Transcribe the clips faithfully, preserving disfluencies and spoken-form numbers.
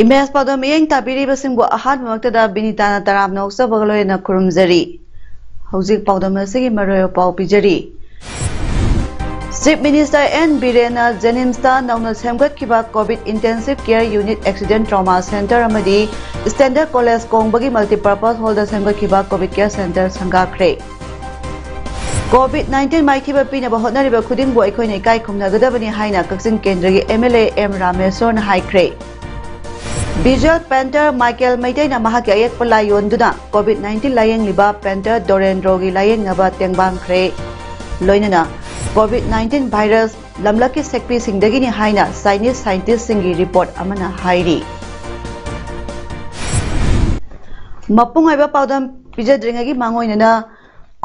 ꯃꯦꯁ ꯄꯥꯎꯗꯝ ꯃꯤꯠꯌꯦꯡ ꯇꯥꯕꯤꯔꯤꯕꯁꯤꯡꯕꯨ ꯑꯍꯥꯟꯕꯃꯛꯇꯗ ꯕꯤꯅꯤꯇꯥꯅ ꯇꯔꯥꯝꯅ ꯑꯣꯛꯆꯕꯒ ꯂꯣꯏꯅꯅ ꯈꯨꯔꯨꯝꯖꯔꯤ꯫ ꯍꯧꯖꯤꯛ ꯄꯥꯎꯗꯝ ꯑꯁꯤꯒꯤ ꯃꯔꯨꯑꯣꯏꯕ ꯄꯥꯎ ꯄꯤꯖꯔꯤ꯫ ꯆꯤꯐ ꯃꯤꯅꯤꯁꯇꯔ ꯑꯦꯟ ꯕꯤꯔꯦꯟꯅ ꯖꯦꯅꯤꯝꯁꯇ ꯅꯧꯅ ꯁꯦꯝꯒꯠꯈꯤꯕ covid intensive care unit, accident trauma centre ꯑꯃꯗꯤ ꯁ꯭ꯇꯦꯟꯗꯔꯗ ꯀꯣꯂꯦꯖ ꯀꯣꯡꯕꯒꯤ ꯃꯜꯇꯤꯄꯔꯄꯁ ꯍꯣꯜꯗ ꯁꯦꯝꯒꯠꯈꯤꯕ ꯀꯣꯚꯤꯗ ꯀꯦꯌꯔ ꯁꯦꯟꯇꯔ ꯁꯪꯒꯥꯈ꯭ꯔꯦ꯫ ꯀꯣꯚꯤꯗ ꯅꯥꯏꯟꯇꯤꯟ ꯃꯥꯏꯊꯤꯕ ꯄꯤꯅꯕ ꯍꯣꯠꯅꯔꯤꯕ ꯈꯨꯗꯤꯡꯕꯨ ꯑꯩꯈꯣꯏꯅ ꯏꯀꯥꯏ ꯈꯨꯝꯅꯒꯗꯕꯅꯤ ꯍꯥꯏꯅ ꯀꯛꯆꯤꯡ ꯀꯦꯟꯗ꯭ꯔꯒꯤ ꯑꯦꯝ ꯑꯦꯜ ꯑꯦ ꯑꯦꯝ ꯔꯥꯃꯦꯁꯣꯔꯅ ꯍꯥꯏꯈ꯭ꯔꯦ꯫ ꯚꯤꯖꯨꯋꯦꯜ ꯄꯦꯟꯇꯔ ꯃꯥꯏꯀꯦꯜ ꯃꯩꯇꯩꯅ ꯃꯍꯥꯛꯀꯤ ꯑꯌꯦꯛꯄ ꯂꯥꯏ ꯌꯣꯟꯗꯨꯅ ꯀꯣꯚꯤꯗ ꯅꯥꯏꯟꯇꯤꯟ ꯂꯥꯌꯦꯡꯂꯤꯕ ꯄꯦꯟꯇꯔ ꯗꯣꯔꯦꯟꯗ꯭ꯔꯣꯒꯤ ꯂꯥꯌꯦꯡꯅꯕ ꯇꯦꯡꯕꯥꯡꯈ꯭ꯔꯦ꯫ ꯂꯣꯏꯅꯅ ꯀꯣꯚꯤꯗ ꯅꯥꯏꯟꯇꯤꯟ ꯚꯥꯏꯔꯁ ꯂꯝꯂꯛꯀꯤ ꯁꯛꯄꯤꯁꯤꯡꯗꯒꯤꯅꯤ ꯍꯥꯏꯅ ꯆꯥꯏꯅꯤꯁ ꯁꯥꯏꯟꯇꯤꯁꯁꯤꯡꯒꯤ ꯔꯤꯄꯣꯔꯠ ꯑꯃꯅ ꯍꯥꯏꯔꯤ꯫ ꯃꯄꯨꯡ ꯑꯣꯏꯕ ꯄꯥꯎꯗꯝ ꯄꯤꯖꯗ꯭ꯔꯤꯉꯩꯒꯤ ꯃꯥꯡꯑꯣꯏꯅꯅ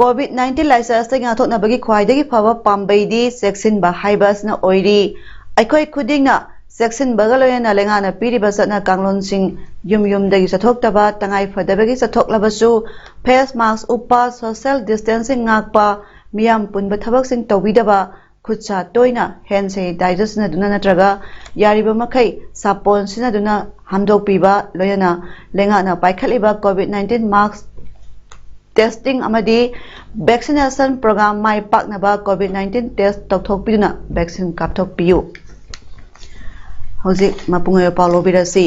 ꯀꯣꯚꯤꯗ ꯅꯥꯏꯟꯇꯤꯟ ꯂꯥꯏꯆꯠ ꯑꯁꯤꯗꯒꯤ ꯉꯥꯛꯊꯣꯛꯅꯕꯒꯤ ꯈ꯭ꯋꯥꯏꯗꯒꯤ ꯐꯕ ꯄꯥꯝꯕꯩꯗꯤ ꯆꯦꯛꯁꯤꯟꯕ ꯍꯥꯏꯕ ꯑꯁꯤꯅ ꯑꯣꯏꯔꯤ꯫ ꯑꯩꯈꯣꯏ ꯈꯨꯗꯤꯡꯅ ꯆꯦꯛꯁꯤꯟꯕꯒ ꯂꯣꯏꯅꯅ ꯂꯩꯉꯥꯛꯅ ꯄꯤꯔꯤꯕ ꯆꯠꯅ ꯀꯥꯡꯂꯣꯟꯁꯤꯡ, ꯌꯨꯝ ꯌꯨꯝꯗꯒꯤ ꯆꯠꯊꯣꯛꯇꯕ, ꯇꯉꯥꯏ ꯐꯗꯕꯒꯤ ꯆꯠꯊꯣꯛꯂꯕꯁꯨ ꯐꯦꯁ ꯃꯥꯁꯛ ꯎꯞꯄ, ꯁꯣꯁꯤꯌꯦꯜ ꯗꯤꯁꯇꯦꯟꯁꯤꯡ ꯉꯥꯛꯄ, ꯃꯤꯌꯥꯝ ꯄꯨꯟꯕ ꯊꯕꯛꯁꯤꯡ ꯇꯧꯕꯤꯗꯕ, ꯈꯨꯠ ꯁꯥ ꯇꯣꯏꯅ ꯍꯦꯟ ꯁꯦꯅꯤꯇꯥꯏꯖꯔ ꯁꯤꯖꯤꯟꯅꯗꯨꯅ ꯅꯠꯇ꯭ꯔꯒ ꯌꯥꯔꯤꯕ ꯃꯈꯩ ꯁꯥꯄꯣꯟ ꯁꯤꯖꯤꯟꯅꯗꯨꯅ ꯍꯥꯝꯗꯣꯛꯄꯤꯕ, ꯂꯣꯏꯅꯅ ꯂꯩꯉꯥꯛꯅ ꯄꯥꯏꯈꯠꯂꯤꯕ ꯀꯣꯚꯤꯗ ꯅꯥꯏꯟꯇꯤꯟ ꯃꯥꯁꯛ ꯇꯦꯁꯇꯤꯡ ꯑꯃꯗꯤ ꯚꯦꯛꯁꯤꯅꯦꯁꯟ ꯄ꯭ꯔꯣꯒ꯭ꯔꯥꯝ ꯃꯥꯏ ꯄꯥꯛꯅꯕ ꯀꯣꯚꯤꯗ ꯅꯥꯏꯟꯇꯤꯟ ꯇꯦꯁ ꯇꯧꯊꯣꯛꯄꯤꯗꯨꯅ ꯚꯦꯛꯁꯤꯟ ꯀꯥꯞꯊꯣꯛꯄꯤꯌꯨ꯫ ꯍꯧꯖꯤꯛ ꯃꯄꯨꯡ ꯑꯣꯏꯕ ꯄꯥꯎ ꯂꯧꯕꯤꯔꯁꯤ꯫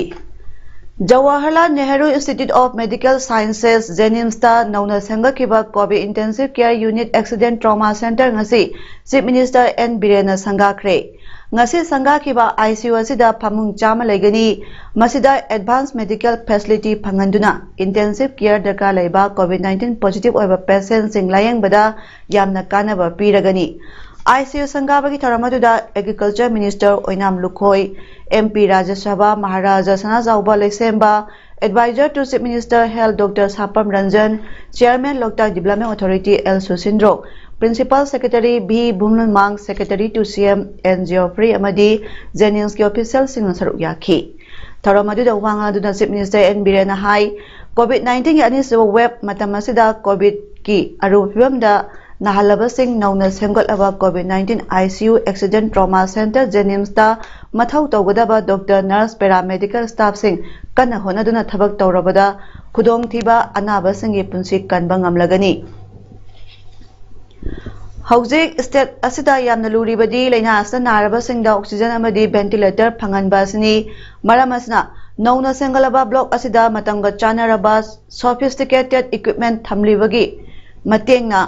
Jawaharlal Nehru institute of medical sciences, ꯖꯦꯅꯤꯝꯁꯇ ꯅꯧꯅ ꯁꯦꯝꯒꯠꯈꯤꯕ covid intensive care unit, accident trauma centre ꯉꯁꯤ ꯆꯤꯐ ꯃꯤꯅꯤꯁꯇꯔ ꯑꯦꯟ ꯕꯤꯔꯦꯟꯅ ꯁꯪꯒꯥꯈ꯭ꯔꯦ꯫ ꯉꯁꯤ ꯁꯪꯒꯥꯈꯤꯕ ꯑꯥꯏ ꯁꯤ ꯌꯨ ꯑꯁꯤꯗ ꯐꯃꯨꯡ ꯆꯥꯝꯃ ꯂꯩꯒꯅꯤ꯫ ꯃꯁꯤꯗ ꯑꯦꯗꯚꯥꯟꯁ ꯃꯦꯗꯤꯀꯦꯜ ꯐꯦꯁꯤꯂꯤꯇꯤ ꯐꯪꯍꯟꯗꯨꯅ ꯏꯟꯇꯦꯟꯁꯤꯚ ꯀꯦꯌꯔ ꯗꯔꯀꯥꯔ ꯂꯩꯕ ꯀꯣꯚꯤꯗ ꯅꯥꯏꯟꯇꯤꯟ ꯄꯣꯖꯤꯇꯤꯚ ꯑꯣꯏꯕ ꯄꯦꯁꯦꯟꯁꯤꯡ ꯂꯥꯌꯦꯡꯕꯗ ꯌꯥꯝꯅ ꯀꯥꯟꯅꯕ ꯄꯤꯔꯒꯅꯤ꯫ ꯑꯥꯏ ꯁꯤ ꯌꯨ ꯁꯪꯒꯥꯕꯒꯤ ꯊꯧꯔꯝ ꯑꯗꯨꯗ agriculture minister Oinam Lukhoi, M P Rajya Sabha Maharaja Sanajaoba Leishemba, Advisor to Chief Minister Health Doctor Sapam Ranjan, Chairman Loktak Development Authority L Susindro, Principal Secretary V Vumlunmang, Secretary to C M N Geoffrey ꯑꯃꯗꯤ ꯖꯦꯅꯤꯝꯁꯀꯤ ꯑꯣꯐꯤꯁꯤꯌꯦꯜꯁꯤꯡꯅ ꯁꯔꯨꯛ ꯌꯥꯈꯤ꯫ ꯊꯧꯔꯝ ꯑꯗꯨꯗ ꯋꯥ ꯉꯥꯡꯗꯨꯅ ꯆꯤꯐ ꯃꯤꯅꯤꯁꯇꯔ ꯑꯦꯟ ꯕꯤꯔꯦꯟꯅ ꯍꯥꯏ, ꯀꯣꯚꯤꯗ ꯅꯥꯏꯟꯇꯤꯟꯒꯤ ꯑꯅꯤꯁꯨꯕ ꯋꯦꯕ ꯃꯇꯝ ꯑꯁꯤꯗ ꯀꯣꯚꯤꯗꯀꯤ ꯑꯔꯨꯕ ꯐꯤꯕꯝꯗ ꯅꯥꯍꯜꯂꯕꯁꯤꯡ, ꯅꯧꯅ ꯁꯦꯝꯒꯠꯂꯕ COVID nineteen ICU Accident Trauma Center JNIMSꯇ ꯃꯊꯧ ꯇꯧꯒꯗꯕ doctor, nurse, paramedical staffꯁꯤꯡ ꯀꯟꯅ ꯍꯣꯠꯅꯗꯨꯅ ꯊꯕꯛ ꯇꯧꯔꯕꯗ ꯈꯨꯗꯣꯡꯊꯤꯕ ꯑꯅꯥꯕꯁꯤꯡꯒꯤ ꯄꯨꯟꯁꯤ ꯀꯟꯕ ꯉꯝꯂꯒꯅꯤ꯫ ꯍꯧꯖꯤꯛ state ꯑꯁꯤꯗ ꯌꯥꯝꯅ ꯂꯨꯔꯤꯕꯗꯤ ꯂꯥꯏꯅꯥ ꯑꯁꯤꯅ ꯅꯥꯔꯕꯁꯤꯡꯗ oxygen ꯑꯃꯗꯤ ventilator ꯐꯪꯍꯟꯕ ꯑꯁꯤꯅꯤ꯫ ꯃꯔꯝ ꯑꯁꯤꯅ ꯅꯧꯅ ꯁꯦꯝꯒꯠꯂꯕ block ꯑꯁꯤꯗ ꯃꯇꯝꯒ ꯆꯥꯟꯅꯔꯕ sophisticated equipment ꯊꯝꯂꯤꯕꯒꯤ ꯃꯇꯦꯡꯅ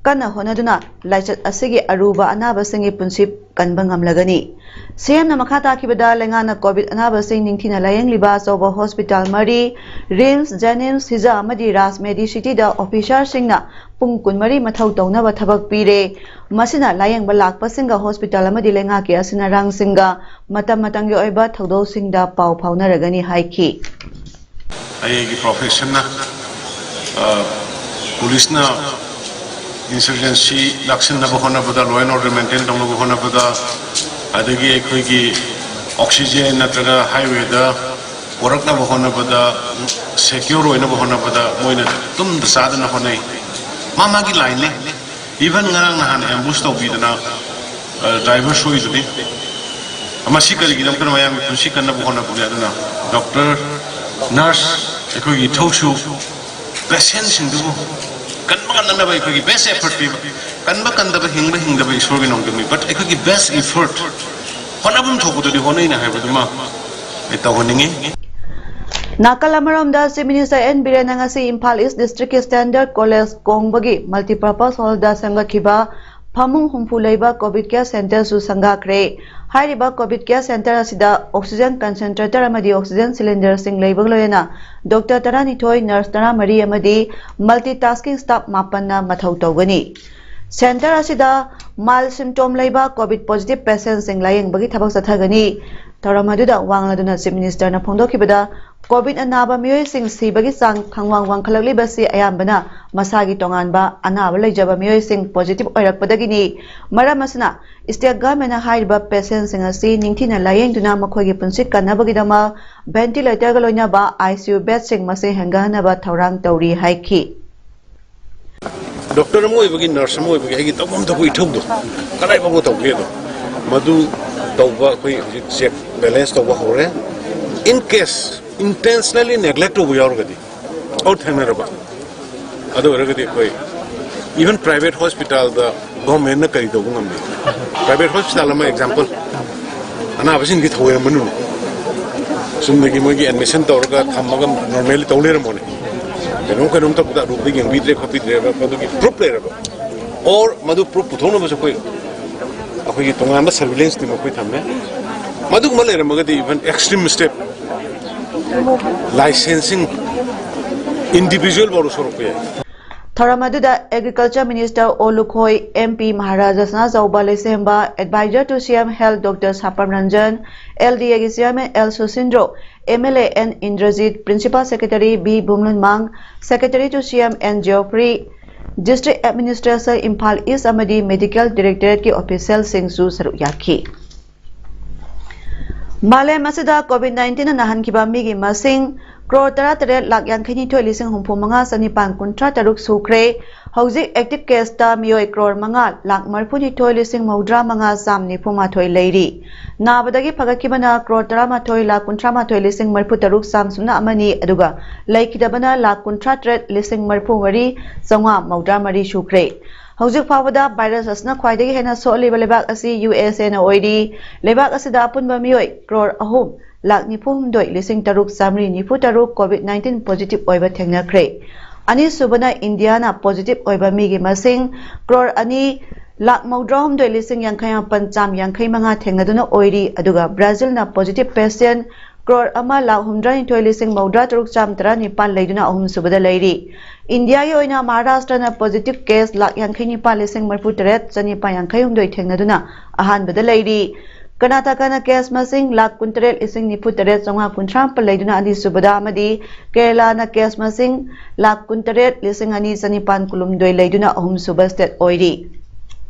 ꯀꯟꯅ ꯍꯣꯠꯅꯗꯨꯅ ꯂꯥꯏꯆꯠ ꯑꯁꯤꯒꯤ ꯑꯔꯨꯕ ꯑꯅꯥꯕꯁꯤꯡꯒꯤ ꯄꯨꯟꯁꯤ ꯀꯟꯕ ꯉꯝꯂꯒꯅꯤ꯫ CMꯅ ꯃꯈꯥ ꯇꯥꯈꯤꯕꯗ, ꯂꯩꯉꯥꯛꯅ COVID ꯑꯅꯥꯕꯁꯤꯡ ꯅꯤꯡꯊꯤꯅ ꯂꯥꯌꯦꯡꯂꯤꯕ ꯑꯆꯧꯕ hospital ꯃꯔꯤ, RIMS, JNIMS, ꯁꯤꯖ ꯑꯃꯗꯤ ꯔꯥꯖ ꯃꯦꯗꯤꯁꯤꯇꯤꯗ officerꯁꯤꯡꯅ ꯄꯨꯡ ꯀꯨꯟꯃꯔꯤ ꯃꯊꯧ ꯇꯧꯅꯕ ꯊꯕꯛ ꯄꯤꯔꯦ꯫ ꯃꯁꯤꯅ ꯂꯥꯌꯦꯡꯕ ꯂꯥꯛꯄꯁꯤꯡꯒ hospital ꯑꯃꯗꯤ ꯂꯩꯉꯥꯛꯀꯤ ꯑꯁꯤꯟ ꯑꯔꯥꯡꯁꯤꯡꯒ ꯃꯇꯝ ꯃꯇꯝꯒꯤ ꯑꯣꯏꯕ ꯊꯧꯗꯣꯛꯁꯤꯡꯗ ꯄꯥꯎ ꯐꯥꯎꯅꯔꯒꯅꯤ ꯍꯥꯏꯈꯤ꯫ ꯑꯩꯒꯤ professionꯅ, ꯑ, policeꯅ insurgency ꯂꯥꯛꯁꯤꯟꯅꯕ ꯍꯣꯠꯅꯕꯗ, law and order maintain ꯇꯧꯅꯕ ꯍꯣꯠꯅꯕꯗ, ꯑꯗꯒꯤ ꯑꯩꯈꯣꯏꯒꯤ oxygen ꯅꯠꯇ꯭ꯔꯒ highwayꯗ ꯄꯣꯔꯛꯅꯕ ꯍꯣꯠꯅꯕꯗ, secure ꯑꯣꯏꯅꯕ ꯍꯣꯠꯅꯕꯗ ꯃꯣꯏꯅ ꯇꯨꯝꯗ ꯆꯥꯗꯅ ꯍꯣꯠꯅꯩ꯫ ꯃꯥ ꯃꯥꯒꯤ lineꯅꯤ꯫ Even ꯉꯔꯥꯡ ꯅꯍꯥꯟ ambush ꯇꯧꯕꯤꯗꯅ, ꯑ, driver ꯁꯣꯏꯗꯨꯅꯤ꯫ ꯃꯁꯤ ꯀꯔꯤꯒꯤꯗꯃꯛꯇꯅ? ꯃꯌꯥꯝꯒꯤ ꯄꯨꯟꯁꯤ ꯀꯟꯅꯕ ꯍꯣꯠꯅꯕꯅꯦ꯫ ꯑꯗꯨꯅ doctor, nurse, ꯑꯩꯈꯣꯏꯒꯤ ꯏꯊꯧꯁꯨ patientꯁꯤꯡꯗꯨꯕꯨ ꯀꯟꯕ ꯉꯝꯅꯅꯕ ꯑꯩꯈꯣꯏꯒꯤ best effort ꯄꯤꯕ꯫ ꯀꯟꯕ ꯀꯟꯗꯕ, ꯍꯤꯡꯕ ꯍꯤꯡꯗꯕ ꯏꯁꯣꯔꯒꯤ ꯅꯣꯡꯗꯝꯅꯤ, but ꯑꯩꯈꯣꯏꯒꯤ best effort, ꯍꯣꯠꯅꯐꯝ ꯊꯣꯛꯄꯗꯨꯗꯤ ꯍꯣꯠꯅꯩꯅ ꯍꯥꯏꯕꯗꯨꯃ ꯑꯩ ꯇꯧꯍꯟꯅꯤꯡꯉꯤ꯫ ꯅꯥꯀꯜ ꯑꯃꯔꯣꯝꯗ, Chief Minister N ꯕꯤꯔꯦꯟꯅ ꯉꯁꯤ Imphal East District Standard College ꯀꯣꯡꯕꯒꯤ multipurpose hallꯗ ꯁꯦꯝꯒꯠꯈꯤꯕ ꯐꯃꯨꯡ ꯍꯨꯝꯐꯨ ꯂꯩꯕ COVID care centreꯁꯨ ꯁꯪꯒꯥꯈ꯭ꯔꯦ꯫ ꯍꯥꯏꯔꯤꯕ COVID care center ꯑꯁꯤꯗ oxygen concentrator ꯑꯃꯗꯤ oxygen cylinderꯁꯤꯡ ꯂꯩꯕꯒ ꯂꯣꯏꯅꯅ doctor ꯇꯔꯥꯅꯤꯊꯣꯏ, nurse ꯇꯔꯥꯃꯔꯤ ꯑꯃꯗꯤ multitasking staff ꯃꯥꯄꯟꯅ ꯃꯊꯧ ꯇꯧꯒꯅꯤ꯫ Center ꯑꯁꯤꯗ mild symptom ꯂꯩꯕ COVID positive patientꯁꯤꯡ ꯂꯥꯌꯦꯡꯕꯒꯤ ꯊꯕꯛ ꯆꯠꯊꯒꯅꯤ꯫ ꯊꯧꯔꯝ ꯑꯗꯨꯗ ꯋꯥ ꯉꯥꯡꯂꯗꯨꯅ Chief Ministerꯅ ꯐꯣꯡꯗꯣꯛꯈꯤꯕꯗ, COVID ꯅꯥꯕ ꯃꯤꯑꯣꯏꯁꯤꯡ ꯁꯤꯕꯒꯤ ꯆꯥꯡ ꯈꯪꯋꯥꯡ ꯋꯥꯡꯈꯠꯂꯛꯂꯤꯕꯁꯤ ꯑꯌꯥꯝꯕꯅ ꯃꯁꯥꯒꯤ ꯇꯣꯉꯥꯟꯕ ꯑꯅꯥꯕ ꯂꯩꯖꯕ ꯃꯤꯑꯣꯏꯁꯤꯡ positive ꯑꯣꯏꯔꯛꯄꯗꯒꯤꯅꯤ꯫ ꯃꯔꯝ ꯑꯁꯤꯅ state governmentꯅ ꯍꯥꯏꯔꯤꯕ patientꯁꯤꯡ ꯑꯁꯤ ꯅꯤꯡꯊꯤꯅ ꯂꯥꯌꯦꯡꯗꯨꯅ ꯃꯈꯣꯏꯒꯤ ꯄꯨꯟꯁꯤ ꯀꯟꯅꯕꯒꯤꯗꯃꯛ ventilatorꯒ ꯂꯣꯏꯅꯕ ICU bedꯁꯤꯡ ꯃꯁꯤꯡ ꯍꯦꯟꯒꯠꯍꯟꯅꯕ ꯊꯧꯔꯥꯡ ꯇꯧꯔꯤ ꯍꯥꯏꯈꯤ꯫ ꯗꯣꯛꯇꯔ ꯑꯃ ꯑꯣꯏꯕꯒꯤ, ꯅꯔꯁ ꯑꯃ ꯑꯣꯏꯕꯒꯤ ꯑꯩꯒꯤ ꯇꯧꯐꯝ ꯊꯣꯛꯄ ꯏꯊꯧꯗꯣ ꯀꯗꯥꯏ ꯐꯥꯎꯕ ꯇꯧꯒꯦꯗꯣ, ꯃꯗꯨ ꯇꯧꯕ ꯑꯩꯈꯣꯏ ꯍꯧꯖꯤꯛ ꯆꯦꯛ ꯕꯦꯂꯦꯟꯁ ꯇꯧꯕ ꯍꯧꯔꯦ꯫ In case intentionally neglect ꯇꯧꯕ ꯌꯥꯎꯔꯒꯗꯤ, ꯑꯧ, ꯊꯦꯡꯅꯔꯕ, ꯑꯗꯨ ꯑꯣꯏꯔꯒꯗꯤ ꯑꯩꯈꯣꯏ even private hospital ꯗ government ꯅ ꯀꯔꯤ ꯇꯧꯕ ꯉꯝꯃꯤ? Private hospital ꯑꯃ example, ꯑꯅꯥꯕꯁꯤꯡꯗꯤ ꯊꯧꯑꯣꯏꯔꯝꯃꯅꯨꯅꯦ꯫ ꯆꯨꯝꯅꯒꯤ ꯃꯣꯏꯒꯤ admission ꯇꯧꯔꯒ ꯊꯝꯃꯒ normally ꯇꯧ ꯂꯩꯔꯝꯃꯣꯅꯦ꯫ ꯀꯩꯅꯣꯝ ꯀꯩꯅꯣꯝ ꯇꯧꯕꯗ ꯑꯔꯨꯕꯗ ꯌꯦꯡꯕꯤꯗ꯭ꯔꯦ ꯈꯣꯠꯄꯤꯗ꯭ꯔꯦ, ꯃꯗꯨꯒꯤ proof ꯂꯩꯔꯕ, or ꯃꯗꯨ proof ꯄꯨꯊꯣꯛꯅꯕꯁꯨ ꯑꯩꯈꯣꯏ, ꯑꯩꯈꯣꯏꯒꯤ ꯇꯣꯉꯥꯟꯕ surveillance team ꯑꯩꯈꯣꯏ ꯊꯝꯃꯦ꯫ ꯃꯗꯨꯒꯨꯝꯕ ꯂꯩꯔꯝꯃꯒꯗꯤ even extreme step, licensing individual ꯐꯥꯎꯗ ꯁꯣꯔꯛꯄ ꯌꯥꯏ꯫ ꯊꯧꯔꯝ ꯑꯗꯨꯗ Agriculture Minister ꯑꯣ Lukhoi, M P Maharaj Sanajaoba Leishemba, Advisor to C M Health Doctor Sapam Ranjan, L D A ꯒꯤ Chairman L ꯁꯨꯁꯤꯟꯗ꯭ꯔꯣ, M L A N Indrajit, Principal Secretary B ꯚꯨꯝꯂꯨꯟꯃꯥꯡ, Secretary to C M N Geoffrey, District Administrator Imphal East ꯑꯃꯗꯤ Medical Directorate ꯀꯤ official ꯁꯤꯡꯁꯨ ꯁꯔꯨꯛ ꯌꯥꯈꯤ꯫ ꯃꯥꯂꯦꯝ ꯑꯁꯤꯗ COVID nineteen ꯅ ꯅꯥꯍꯟꯈꯤꯕ ꯃꯤꯒꯤ ꯃꯁꯤꯡ ꯀ꯭ꯔꯣꯔ ꯇꯔꯥ ꯇꯔꯦꯠ ꯂꯥꯛ ꯌꯥꯡꯈꯩ ꯅꯤꯊꯣꯏ ꯂꯤꯁꯤꯡ ꯍꯨꯝꯐꯨ ꯃꯉꯥ ꯆꯅꯤꯄꯥꯟ ꯀꯨꯟꯊ꯭ꯔꯥ ꯇꯔꯨꯛ ꯁꯨꯈ꯭ꯔꯦ꯫ ꯍꯧꯖꯤꯛ active case ꯇ ꯃꯤꯑꯣꯏ ꯀ꯭ꯔꯣꯔ ꯃꯉꯥ ꯂꯥꯛ ꯃꯔꯤꯐꯨ ꯅꯤꯊꯣꯏ ꯂꯤꯁꯤꯡ ꯃꯧꯗ꯭ꯔꯥ ꯃꯉꯥ ꯆꯥꯝ ꯅꯤꯐꯨ ꯃꯥꯊꯣꯏ ꯂꯩꯔꯤ꯫ ꯅꯥꯕꯗꯒꯤ ꯐꯒꯠꯈꯤꯕꯅ ꯀ꯭ꯔꯣꯔ ꯇꯔꯥꯃꯥꯊꯣꯏ ꯂꯥꯛ ꯀꯨꯟꯊ꯭ꯔꯥ ꯃꯥꯊꯣꯏ ꯂꯤꯁꯤꯡ ꯃꯔꯤꯐꯨ ꯇꯔꯨꯛ ꯆꯥꯝ ꯁꯨꯞꯅ ꯑꯃꯅꯤ, ꯑꯗꯨꯒ ꯂꯩꯈꯤꯗꯕꯅ ꯂꯥꯛ ꯀꯨꯟꯊ꯭ꯔꯥ ꯇꯔꯦꯠ ꯂꯤꯁꯤꯡ ꯃꯔꯤꯐꯨ ꯃꯔꯤ ꯆꯥꯝꯃꯉꯥ ꯃꯧꯗ꯭ꯔꯥ ꯃꯔꯤ ꯁꯨꯈ꯭ꯔꯦ꯫ ꯍꯧꯖꯤꯛ ꯐꯥꯎꯕꯗ virus ꯑꯁꯤꯅ ꯈ꯭ꯋꯥꯏꯗꯒꯤ ꯍꯦꯟꯅ ꯁꯣꯛꯍꯜꯂꯤꯕ ꯂꯩꯕꯥꯛ ꯑꯁꯤ U S A ꯅ ꯑꯣꯏꯔꯤ꯫ ꯂꯩꯕꯥꯛ ꯑꯁꯤꯗ ꯑꯄꯨꯟꯕ ꯃꯤꯑꯣꯏ ꯀ꯭ꯔꯣꯔ ꯑꯍꯨꯝ ꯂꯥꯛ ꯅꯤꯐꯨ ꯍꯨꯝꯗꯣꯏ ꯂꯤꯁꯤꯡ ꯇꯔꯨꯛ ꯆꯥꯃꯔꯤ ꯅꯤꯐꯨ ꯇꯔꯨꯛ COVID nineteen positive ꯑꯣꯏꯕ ꯊꯦꯡꯅꯈ꯭ꯔꯦ꯫ ꯑꯅꯤꯁꯨꯕꯅ ꯏꯟꯗꯤꯌꯥꯅ positive ꯑꯣꯏꯕ ꯃꯤꯒꯤ ꯃꯁꯤꯡ ꯀ꯭ꯔꯣꯔ ꯑꯅꯤ ꯂꯥꯛ ꯃꯧꯗ꯭ꯔꯥ ꯍꯨꯝꯗꯣꯏ ꯂꯤꯁꯤꯡ ꯌꯥꯡꯈꯩ ꯃꯥꯄꯟ ꯆꯥꯝ ꯌꯥꯡꯈꯩ ꯃꯉꯥ ꯊꯦꯡꯅꯗꯨꯅ ꯑꯣꯏꯔꯤ꯫ ꯑꯗꯨꯒ ꯕ꯭ꯔꯥꯖꯤꯜꯅ positive patient ꯀ꯭ꯔꯣꯔ ꯑꯃ ꯂꯥꯛ ꯍꯨꯝꯗ꯭ꯔꯥ ꯅꯤꯊꯣꯏ ꯂꯤꯁꯤꯡ ꯃꯧꯗ꯭ꯔꯥ ꯇꯔꯨꯛ ꯆꯥꯝ ꯇꯔꯥ ꯅꯤꯄꯥꯟ ꯂꯩꯗꯨꯅ ꯑꯍꯨꯝꯁꯨꯕꯗ ꯂꯩꯔꯤ꯫ ꯏꯟꯗꯤꯌꯥꯒꯤ ꯑꯣꯏꯅ ꯃꯍꯥꯔꯥꯁꯇ꯭ꯔꯅ positive case ꯂꯥꯛ ꯌꯥꯡꯈꯩ ꯅꯤꯄꯥꯟ ꯂꯤꯁꯤꯡ ꯃꯔꯤꯐꯨ ꯇꯔꯦꯠ ꯆꯅꯤꯄꯥꯟ ꯌꯥꯡꯈꯩ ꯍꯨꯝꯗꯣꯏ ꯊꯦꯡꯅꯗꯨꯅ ꯑꯍꯥꯟꯕꯗ ꯂꯩꯔꯤ꯫ ꯀꯔꯅꯥꯇꯀꯥꯅ case ꯃꯁꯤꯡ ꯂꯥꯛ ꯀꯨꯟꯇꯔꯦꯠ ꯂꯤꯁꯤꯡ ꯅꯤꯐꯨ ꯇꯔꯦꯠ ꯆꯥꯝꯃꯉꯥ ꯀꯨꯟꯊ꯭ꯔꯥ ꯃꯥꯄꯟ ꯂꯩꯗꯨꯅ ꯑꯅꯤꯁꯨꯕꯗ ꯑꯃꯗꯤ ꯀꯦꯔꯂꯥꯅ case ꯃꯁꯤꯡ ꯂꯥꯛ ꯀꯨꯟꯇꯔꯦꯠ ꯂꯤꯁꯤꯡ ꯑꯅꯤ ꯆꯅꯤꯄꯥꯟ ꯀꯨꯟꯍꯨꯝꯗꯣꯏ ꯂꯩꯗꯨꯅ ꯑꯍꯨꯝꯁꯨꯕ state ꯑꯣꯏꯔꯤ꯫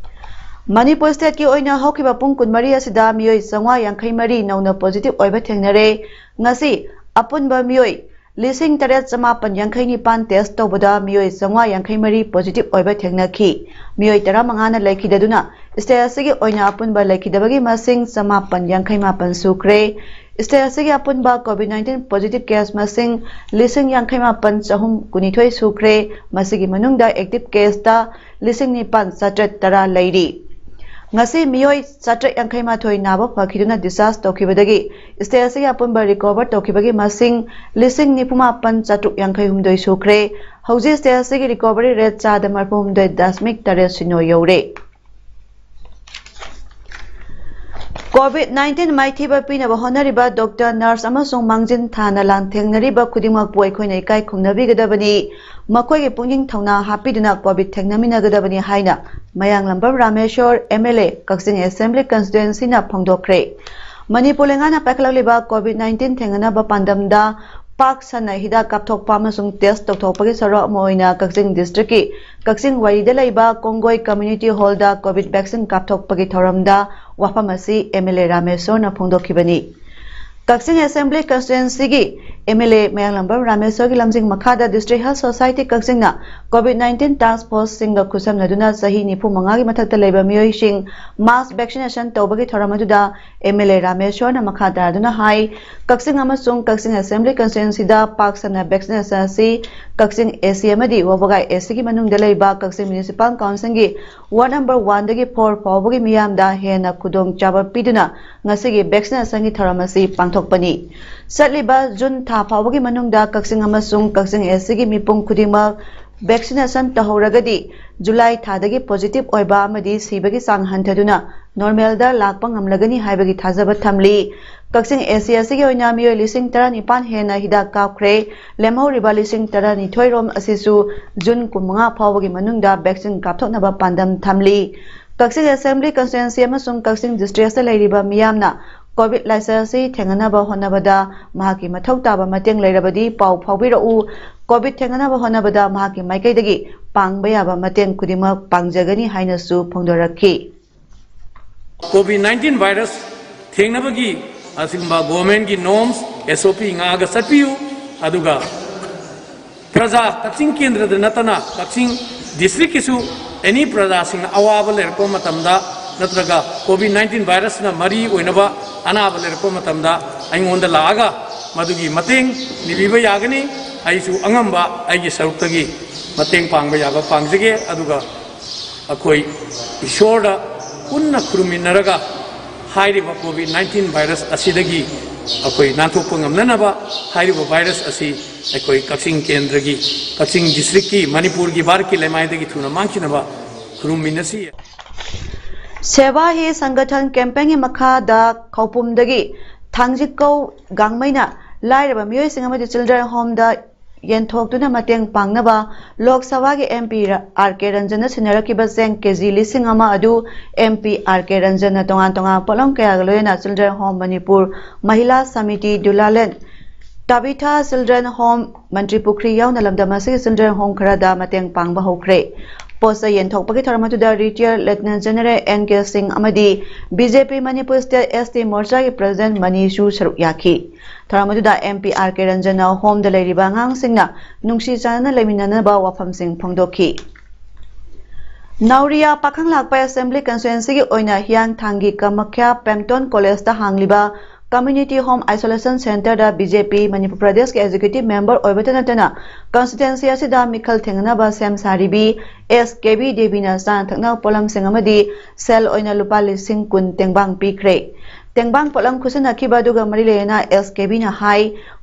ꯃꯅꯤꯄꯨꯔ stateꯀꯤ ꯑꯣꯏꯅ ꯍꯧꯈꯤꯕ ꯄꯨꯡ ꯀꯨꯟꯃꯔꯤ ꯑꯁꯤꯗ ꯃꯤꯑꯣꯏ ꯆꯥꯝꯃꯉꯥ ꯌꯥꯡꯈꯩ ꯃꯔꯤ ꯅꯧꯅ positive ꯑꯣꯏꯕ ꯊꯦꯡꯅꯔꯦ꯫ ꯉꯁꯤ ꯑꯄꯨꯟꯕ ꯃꯤꯑꯣꯏ ꯂꯤꯁꯤꯡ ꯇꯔꯦꯠ ꯆꯃꯥꯄꯟ ꯌꯥꯡꯈꯩ ꯅꯤꯄꯥꯟ ꯇꯦꯁ ꯇꯧꯕꯗ ꯃꯤꯑꯣꯏ ꯆꯥꯝꯃꯉꯥ ꯌꯥꯡꯈꯩ ꯃꯔꯤ ꯄꯣꯖꯤꯇꯤꯚ ꯑꯣꯏꯕ ꯊꯦꯡꯅꯈꯤ꯫ ꯃꯤꯑꯣꯏ ꯇꯔꯥꯃꯉꯥꯅ ꯂꯩꯈꯤꯗꯗꯨꯅ ꯁ꯭ꯇꯦꯠ ꯑꯁꯤꯒꯤ ꯑꯣꯏꯅ ꯑꯄꯨꯟꯕ ꯂꯩꯈꯤꯗꯕꯒꯤ ꯃꯁꯤꯡ ꯆꯃꯥꯄꯟ ꯌꯥꯡꯈꯩ ꯃꯥꯄꯟ ꯁꯨꯈ꯭ꯔꯦ꯫ ꯁ꯭ꯇꯦꯠ ꯑꯁꯤꯒꯤ ꯑꯄꯨꯟꯕ ꯀꯣꯚꯤꯗ ꯅꯥꯏꯟꯇꯤꯟ ꯄꯣꯖꯤꯇꯤꯚ ꯀꯦꯁ ꯃꯁꯤꯡ ꯂꯤꯁꯤꯡ ꯌꯥꯡꯈꯩ ꯃꯥꯄꯟ ꯆꯍꯨꯝ ꯀꯨꯟꯅꯤꯊꯣꯏ ꯁꯨꯈ꯭ꯔꯦ꯫ ꯃꯁꯤꯒꯤ ꯃꯅꯨꯡꯗ ꯑꯦꯛꯇꯤꯚ ꯀꯦꯁꯇ ꯂꯤꯁꯤꯡ ꯅꯤꯄꯥꯟ ꯆꯥꯇ꯭ꯔꯦꯠ ꯇꯔꯥ ꯂꯩꯔꯤ꯫ ꯉꯁꯤ ꯃꯤꯑꯣꯏ ꯆꯥꯇ꯭ꯔꯦꯠ ꯌꯥꯡꯈꯩ ꯃꯥꯊꯣꯏ ꯅꯥꯕ ꯐꯈꯤꯗꯨꯅ ꯗꯤꯁꯆꯥꯔꯖ ꯇꯧꯈꯤꯕꯗꯒꯤ ꯁ꯭ꯇꯦꯠ ꯑꯁꯤꯒꯤ ꯑꯄꯨꯟꯕ ꯔꯤꯀꯣꯚꯔ ꯇꯧꯈꯤꯕꯒꯤ ꯃꯁꯤꯡ ꯂꯤꯁꯤꯡ ꯅꯤꯐꯨ ꯃꯥꯄꯟ ꯆꯥꯇ꯭ꯔꯨꯛ ꯌꯥꯡꯈꯩ ꯍꯨꯝꯗꯣꯏ ꯁꯨꯈ꯭ꯔꯦ꯫ ꯍꯧꯖꯤꯛ ꯁ꯭ꯇꯦꯠ ꯑꯁꯤꯒꯤ ꯔꯤꯀꯣꯚꯔꯤ ꯔꯦꯠ ꯆꯥꯗ ꯃꯔꯤꯐꯨ ꯍꯨꯝꯗꯣꯏ ꯗꯁꯃꯤꯛ ꯇꯔꯦꯠ ꯁꯤꯅꯣ ꯌꯧꯔꯦ꯫ ꯀꯣꯚꯤꯗ ꯅꯥꯏꯟꯇꯤꯟ ꯃꯥꯏꯊꯤꯕ ꯄꯤꯅꯕ ꯍꯣꯠꯅꯔꯤꯕ ꯗꯣꯛꯇꯔ, ꯅꯔꯁ ꯑꯃꯁꯨꯡ ꯃꯥꯡꯖꯤꯟ ꯊꯥꯅ ꯂꯥꯟꯊꯦꯡꯅꯔꯤꯕ ꯈꯨꯗꯤꯡꯃꯛꯄꯨ ꯑꯩꯈꯣꯏꯅ ꯏꯀꯥꯏ ꯈꯨꯝꯅꯕꯤꯒꯗꯕꯅꯤ꯫ ꯃꯈꯣꯏꯒꯤ ꯄꯨꯛꯅꯤꯡ ꯊꯧꯅꯥ ꯍꯥꯞꯄꯤꯗꯨꯅ ꯀꯣꯚꯤꯗ ꯊꯦꯡꯅꯃꯤꯟꯅꯒꯗꯕꯅꯤ ꯍꯥꯏꯅ Mayanglambam Rameshor, M L A, Kakching assembly ꯀꯟꯁꯇꯤꯇ꯭ꯋꯦꯟꯁꯤꯅ ꯐꯣꯡꯗꯣꯛꯈ꯭ꯔꯦ꯫ ꯃꯅꯤꯄꯨꯔ ꯂꯩꯉꯥꯛꯅ ꯄꯥꯏꯈꯠꯂꯛꯂꯤꯕ ꯀꯣꯚꯤꯗ ꯅꯥꯏꯟꯇꯤꯟ ꯊꯦꯡꯅꯅꯕ ꯄꯥꯟꯗꯝꯗ ꯄꯥꯛ ꯁꯟꯅ ꯍꯤꯗꯥꯛ ꯀꯥꯞꯊꯣꯛꯄ ꯑꯃꯁꯨꯡ ꯇꯦꯁ ꯇꯧꯊꯣꯛꯄꯒꯤ ꯁꯔꯨꯛ ꯑꯃ ꯑꯣꯏꯅ ꯀꯛꯆꯤꯡ ꯗꯤꯁꯇ꯭ꯔꯤꯛꯀꯤ ꯀꯛꯆꯤꯡ ꯋꯥꯏꯔꯤꯗ ꯂꯩꯕ Kongoi community hall covid vaccine ꯀꯥꯞꯊꯣꯛꯄꯒꯤ ꯊꯧꯔꯝꯗ ꯋꯥꯐꯝ ꯑꯁꯤ ꯑꯦꯝ ꯑꯦꯜ ꯑꯦ ꯔꯥꯃꯦꯁꯣꯔꯅ ꯐꯣꯡꯗꯣꯛꯈꯤꯕꯅꯤ꯫ ꯀꯛꯆꯤꯡ ꯑꯦꯁꯦꯝꯕ꯭ꯂꯤ ꯀꯟꯁꯇꯤꯇ꯭ꯋꯦꯟꯁꯤꯒꯤ ꯑꯦꯝ ꯑꯦꯜ ꯑꯦ ꯃꯌꯥꯡꯂꯝꯕꯝ ꯔꯥꯃꯦꯁꯣꯔꯒꯤ ꯂꯝꯖꯤꯡ ꯃꯈꯥꯗ ꯗꯤꯁꯇ꯭ꯔꯤꯛ ꯍꯦꯜꯊ ꯁꯣꯁꯥꯏꯇꯤ ꯀꯛꯆꯤꯡꯅ ꯀꯣꯚꯤꯗ ꯅꯥꯏꯟꯇꯤꯟ ꯇꯥꯁꯛ ꯐꯣꯔꯁꯁꯤꯡꯒ ꯈꯨꯠꯁꯝꯅꯗꯨꯅ ꯆꯍꯤ ꯅꯤꯐꯨ ꯃꯉꯥꯒꯤ ꯃꯊꯛꯇ ꯂꯩꯕ ꯃꯤꯑꯣꯏꯁꯤꯡ ꯃꯥꯁ ꯚꯦꯛꯁꯤꯅꯦꯁꯟ ꯇꯧꯕꯒꯤ ꯊꯧꯔꯝ ꯑꯗꯨꯗ ꯑꯦꯝ ꯑꯦꯜ ꯑꯦ ꯔꯥꯃꯦꯁꯣꯔꯅ ꯃꯈꯥ ꯇꯥꯗꯨꯅ ꯍꯥꯏ, ꯀꯛꯆꯤꯡ ꯑꯃꯁꯨꯡ ꯀꯛꯆꯤꯡ ꯑꯦꯁꯦꯝꯕ꯭ꯂꯤ ꯀꯟꯁꯇꯤꯇ꯭ꯋꯦꯟꯁꯤꯗ ꯄꯥꯛ ꯁꯟꯅ ꯚꯦꯛꯁꯤꯅꯦꯁꯟ ꯑꯁꯤ ꯀꯛꯆꯤꯡ ꯑꯦ ꯁꯤ ꯑꯃꯗꯤ ꯋꯥꯕꯒꯥꯏ ꯑꯦ ꯁꯤꯒꯤ ꯃꯅꯨꯡꯗ ꯂꯩꯕ ꯀꯛꯆꯤꯡ ꯃ꯭ꯌꯨꯅꯤꯁꯤꯄꯥꯜ ꯀꯥꯎꯟꯁꯤꯜꯒꯤ ꯋꯥꯔꯗ ꯅꯝꯕꯔ ꯋꯥꯟꯗꯒꯤ ꯐꯣꯔ ꯐꯥꯎꯕꯒꯤ ꯃꯤꯌꯥꯝꯗ ꯍꯦꯟꯅ ꯈꯨꯗꯣꯡꯆꯥꯕ ꯄꯤꯗꯨꯅ ꯉꯁꯤꯒꯤ ꯚꯦꯛꯁꯤꯅꯦꯁꯟꯒꯤ ꯊꯧꯔꯝ ꯑꯁꯤ ꯄꯥꯡꯊꯣꯛꯄꯅꯤ꯫ ꯆꯠꯂꯤꯕ ꯖꯨꯟ ꯊꯥ ꯐꯥꯎꯕꯒꯤ ꯃꯅꯨꯡꯗ ꯀꯛꯆꯤꯡ ꯑꯃꯁꯨꯡ ꯀꯛꯆꯤꯡ ꯑꯦ ꯁꯤꯒꯤ ꯃꯤꯄꯨꯝ ꯈꯨꯗꯤꯡꯃꯛ ꯚꯦꯛꯁꯤꯅꯦꯁꯟ ꯇꯧꯍꯧꯔꯒꯗꯤ ꯖꯨꯂꯥꯏ ꯊꯥꯗꯒꯤ ꯄꯣꯖꯤꯇꯤꯚ ꯑꯣꯏꯕ ꯑꯃꯗꯤ ꯁꯤꯕꯒꯤ ꯆꯥꯡ ꯍꯟꯊꯗꯨꯅ ꯅꯣꯔꯃꯦꯜꯗ ꯂꯥꯛꯄ ꯉꯝꯂꯒꯅꯤ ꯍꯥꯏꯕꯒꯤ ꯊꯥꯖꯕ ꯊꯝꯂꯤ꯫ ꯀꯛꯆꯤꯡ ꯑꯦ ꯁꯤ ꯑꯁꯤꯒꯤ ꯑꯣꯏꯅ ꯃꯤꯑꯣꯏ ꯂꯤꯁꯤꯡ ꯇꯔꯥꯅꯤꯄꯥꯟ ꯍꯦꯟꯅ ꯍꯤꯗꯥꯛ ꯀꯥꯞꯈ꯭ꯔꯦ꯫ ꯂꯦꯝꯍꯧꯔꯤꯕ ꯂꯤꯁꯤꯡ ꯇꯔꯥꯅꯤꯊꯣꯏ ꯔꯣꯝ ꯑꯁꯤꯁꯨ ꯖꯨꯟ ꯀꯨꯟꯃꯉꯥ ꯐꯥꯎꯕꯒꯤ ꯃꯅꯨꯡꯗ ꯚꯦꯛꯁꯤꯟ ꯀꯥꯞꯊꯣꯛꯅꯕ ꯄꯥꯟꯗꯝ ꯊꯝꯂꯤ꯫ ꯀꯛꯆꯤꯡ ꯑꯦꯁꯦꯝꯕ꯭ꯂꯤ ꯀꯟꯁꯇꯤꯇ꯭ꯋꯦꯟꯁꯤ ꯑꯃꯁꯨꯡ ꯀꯛꯆꯤꯡ ꯗꯤꯁꯇ꯭ꯔꯤꯛꯇ ꯂꯩꯔꯤꯕ ꯃꯤꯌꯥꯝꯅ ꯀꯣꯚꯤꯗ ꯂꯥꯏꯆꯠ ꯑꯁꯤ ꯊꯦꯡꯅꯅꯕ ꯍꯣꯠꯅꯕꯗ ꯃꯍꯥꯛꯀꯤ ꯃꯊꯧ ꯇꯥꯕ ꯃꯇꯦꯡ ꯂꯩꯔꯕꯗꯤ ꯄꯥꯎ ꯐꯥꯎꯕꯤꯔꯛꯎ꯫ ꯀꯣꯚꯤꯗ ꯊꯦꯡꯅꯅꯕ ꯍꯣꯠꯅꯕꯗ ꯃꯍꯥꯛꯀꯤ ꯃꯥꯏꯀꯩꯗꯒꯤ ꯄꯥꯡꯕ ꯌꯥꯕ ꯃꯇꯦꯡ ꯈꯨꯗꯤꯡꯃꯛ ꯄꯥꯡꯖꯒꯅꯤ ꯍꯥꯏꯅꯁꯨ ꯐꯣꯡꯗꯣꯔꯛꯈꯤ꯫ ꯀꯣꯚꯤꯗ ꯅꯥꯏꯟꯇꯤꯟ ꯚꯥꯏꯔꯁ ꯊꯦꯡꯅꯕꯒꯤ ꯑꯁꯤꯒꯨꯝꯕ ꯒꯣꯚꯔꯟꯃꯦꯟꯠꯀꯤ ꯅꯣꯔꯝꯁ, ꯑꯦꯁ ꯑꯣ ꯄꯤ ꯉꯥꯛꯑꯒ ꯆꯠꯄꯤꯌꯨ꯫ ꯑꯗꯨꯒ ꯄ꯭ꯔꯖꯥ, ꯀꯛꯆꯤꯡ ꯀꯦꯟꯗ꯭ꯔꯗ ꯅꯠꯇꯅ ꯀꯛꯆꯤꯡ ꯗꯤꯁꯇ꯭ꯔꯤꯛꯀꯤꯁꯨ ꯑꯦꯅꯤ ꯄ꯭ꯔꯖꯥꯁꯤꯡꯅ ꯑꯋꯥꯕ ꯂꯩꯔꯛꯄ ꯃꯇꯝꯗ, ꯅꯠꯇ꯭ꯔꯒ ꯀꯣꯚꯤꯗ ꯅꯥꯏꯟꯇꯤꯟ ꯚꯥꯏꯔꯁꯅ ꯃꯔꯤ ꯑꯣꯏꯅꯕ ꯑꯅꯥꯕ ꯂꯩꯔꯛꯄ ꯃꯇꯝꯗ ꯑꯩꯉꯣꯟꯗ ꯂꯥꯛꯑꯒ ꯃꯗꯨꯒꯤ ꯃꯇꯦꯡ ꯅꯤꯕꯤꯕ ꯌꯥꯒꯅꯤ꯫ ꯑꯩꯁꯨ ꯑꯉꯝꯕ ꯑꯩꯒꯤ ꯁꯔꯨꯛꯇꯒꯤ ꯃꯇꯦꯡ ꯄꯥꯡꯕ ꯌꯥꯕ ꯄꯥꯡꯖꯒꯦ꯫ ꯑꯗꯨꯒ ꯑꯩꯈꯣꯏ ꯏꯁꯣꯔꯗ ꯄꯨꯟꯅ ꯈꯨꯔꯨꯝꯃꯤꯟꯅꯔꯒ ꯍꯥꯏꯔꯤꯕ ꯀꯣꯚꯤꯗ ꯅꯥꯏꯟꯇꯤꯟ ꯚꯥꯏꯔꯁ ꯑꯁꯤꯗꯒꯤ ꯑꯩꯈꯣꯏ ꯅꯥꯟꯊꯣꯛꯄ ꯉꯝꯅꯅꯕ, ꯍꯥꯏꯔꯤꯕ ꯚꯥꯏꯔꯁ ꯑꯁꯤ ꯑꯩꯈꯣꯏ ꯀꯛꯆꯤꯡ ꯀꯦꯟꯗ꯭ꯔꯒꯤ, ꯀꯛꯆꯤꯡ ꯗꯤꯁꯇ꯭ꯔꯤꯛꯀꯤ, ꯃꯅꯤꯄꯨꯔꯒꯤ ꯚꯥꯔꯠꯀꯤ ꯂꯩꯃꯥꯏꯗꯒꯤ ꯊꯨꯅ ꯃꯥꯡꯈꯤꯅꯕ ꯈꯨꯔꯨꯝꯃꯤꯟꯅꯁꯤ꯫ ꯁꯦꯕꯥ ꯍꯤ ꯁꯪꯒꯊꯟ ꯀꯦꯝꯄꯦꯟꯒꯤ ꯃꯈꯥꯗ ꯈꯧꯄꯨꯝꯗꯒꯤ ꯊꯥꯡꯖꯤꯠꯀꯧ ꯒꯥꯡꯃꯩꯅ ꯂꯥꯏꯔꯕ ꯃꯤꯑꯣꯏꯁꯤꯡ ꯑꯃꯗꯤ ꯆꯤꯜꯗ꯭ꯔꯦꯟ ꯍꯣꯝꯗ ꯌꯦꯟꯊꯣꯛꯇꯨꯅ ꯃꯇꯦꯡ ꯄꯥꯡꯅꯕ ꯂꯣꯛ ꯁꯚꯥꯒꯤ ꯑꯦꯝ ꯄꯤ ꯑꯥꯔ ꯀꯦ ꯔꯟꯖꯟꯅ ꯁꯤꯟꯅꯔꯛꯈꯤꯕ ꯆꯦꯡ ꯀꯦ ꯖꯤ ꯂꯤꯁꯤꯡ ꯑꯃ ꯑꯗꯨ ꯑꯦꯝ ꯄꯤ ꯑꯥꯔ ꯀꯦ ꯔꯟꯖꯟꯅ ꯇꯣꯉꯥꯟ ꯇꯣꯉꯥꯟꯕ ꯄꯣꯠꯂꯝ ꯀꯌꯥꯒ ꯂꯣꯏꯅꯅ children home Manipur, Mahila Samiti Dulalen, Tabitha children home, Mantripukhri ꯌꯥꯎꯅ ꯂꯝꯗꯝ ꯑꯁꯤꯒꯤ ꯆꯤꯜꯗ꯭ꯔꯦꯟ ꯍꯣꯝ ꯈꯔꯗ ꯃꯇꯦꯡ ꯄꯥꯡꯕ ꯍꯧꯈ꯭ꯔꯦ꯫ ꯄꯣꯠ ꯆꯩ ꯌꯦꯟꯊꯣꯛꯄꯒꯤ ꯊꯧꯔꯝ ꯑꯗꯨꯗ ꯔꯤꯇꯤꯌꯔ ꯂꯦꯐꯇꯤꯅꯦꯟ ꯖꯦꯅꯔꯦꯜ ꯑꯦꯟ ꯀꯦ ꯁꯤꯡ ꯑꯃꯗꯤ ꯕꯤ ꯖꯦ ꯄꯤ ꯃꯅꯤꯄꯨꯔ ꯁ꯭ꯇꯦꯠ ꯑꯦꯁ ꯇꯤ ꯃꯣꯔꯆꯥꯒꯤ ꯄ꯭ꯔꯁꯤꯗꯦꯟꯠ ꯃꯅꯤꯁꯨ ꯁꯔꯨꯛ ꯌꯥꯈꯤ꯫ ꯊꯧꯔꯝ ꯑꯗꯨꯗ ꯑꯦꯝ ꯄꯤ ꯑꯥꯔ ꯀꯦ ꯔꯟꯖꯟꯅ ꯍꯣꯝꯗ ꯂꯩꯔꯤꯕ ꯑꯉꯥꯡꯁꯤꯡꯅ ꯅꯨꯡꯁꯤ ꯆꯥꯟꯅꯅ ꯂꯩꯃꯤꯟꯅꯅꯕ ꯋꯥꯐꯝꯁꯤꯡ ꯐꯣꯡꯗꯣꯛꯈꯤ꯫ ꯅꯥꯎꯔꯤꯌꯥ ꯄꯥꯈꯪꯂꯥꯛꯄ ꯑꯦꯁꯦꯝꯕ꯭ꯂꯤ ꯀꯟꯁꯇꯤꯇ꯭ꯋꯦꯟꯁꯤꯒꯤ ꯑꯣꯏꯅ ꯍꯤꯌꯥꯡꯊꯥꯡꯒꯤ ꯀꯃꯈ꯭ꯌꯥ ꯄꯦꯝꯇꯣꯟ ꯀꯣꯂꯦꯖꯇ ꯍꯥꯡꯂꯤꯕ ꯀꯝꯃ꯭ꯌꯨꯅꯤꯇꯤ ꯍꯣꯝ ꯑꯥꯏꯁꯣꯂꯦꯁꯟ ꯁꯦꯟꯇꯔꯗ ꯕꯤ ꯖꯦ ꯄꯤ ꯃꯅꯤꯄꯨꯔ ꯄ꯭ꯔꯗꯦꯁꯀꯤ ꯑꯦꯛꯖꯤꯀ꯭ꯌꯨꯇꯤꯚ ꯃꯦꯝꯕꯔ ꯑꯣꯏꯕꯇ ꯅꯠꯇꯅ ꯀꯟꯁꯇꯤꯇ꯭ꯋꯦꯟꯁꯤ ꯑꯁꯤꯗ ꯃꯤꯈꯜ ꯊꯦꯡꯅꯅꯕ ꯁꯦꯝ ꯁꯥꯔꯤꯕꯤ ꯑꯦꯁ ꯀꯦ ꯕꯤ ꯗꯦꯕꯤꯅ ꯆꯥꯅ ꯊꯛꯅꯕ ꯄꯣꯠꯂꯝꯁꯤꯡ ꯑꯃꯗꯤ ꯁꯦꯜ ꯑꯣꯏꯅ ꯂꯨꯄꯥ ꯂꯤꯁꯤꯡ ꯀꯨꯟ ꯇꯦꯡꯕꯥꯡ ꯄꯤꯈ꯭ꯔꯦ꯫ ꯇꯦꯡꯕꯥꯡ ꯄꯣꯠꯂꯝ ꯈꯨꯠꯁꯤꯟꯅꯈꯤꯕ ꯑꯗꯨꯒ ꯃꯔꯤ ꯂꯩꯅꯅ ꯑꯦꯁ ꯀꯦ ꯕꯤꯅ ꯍꯥꯏ,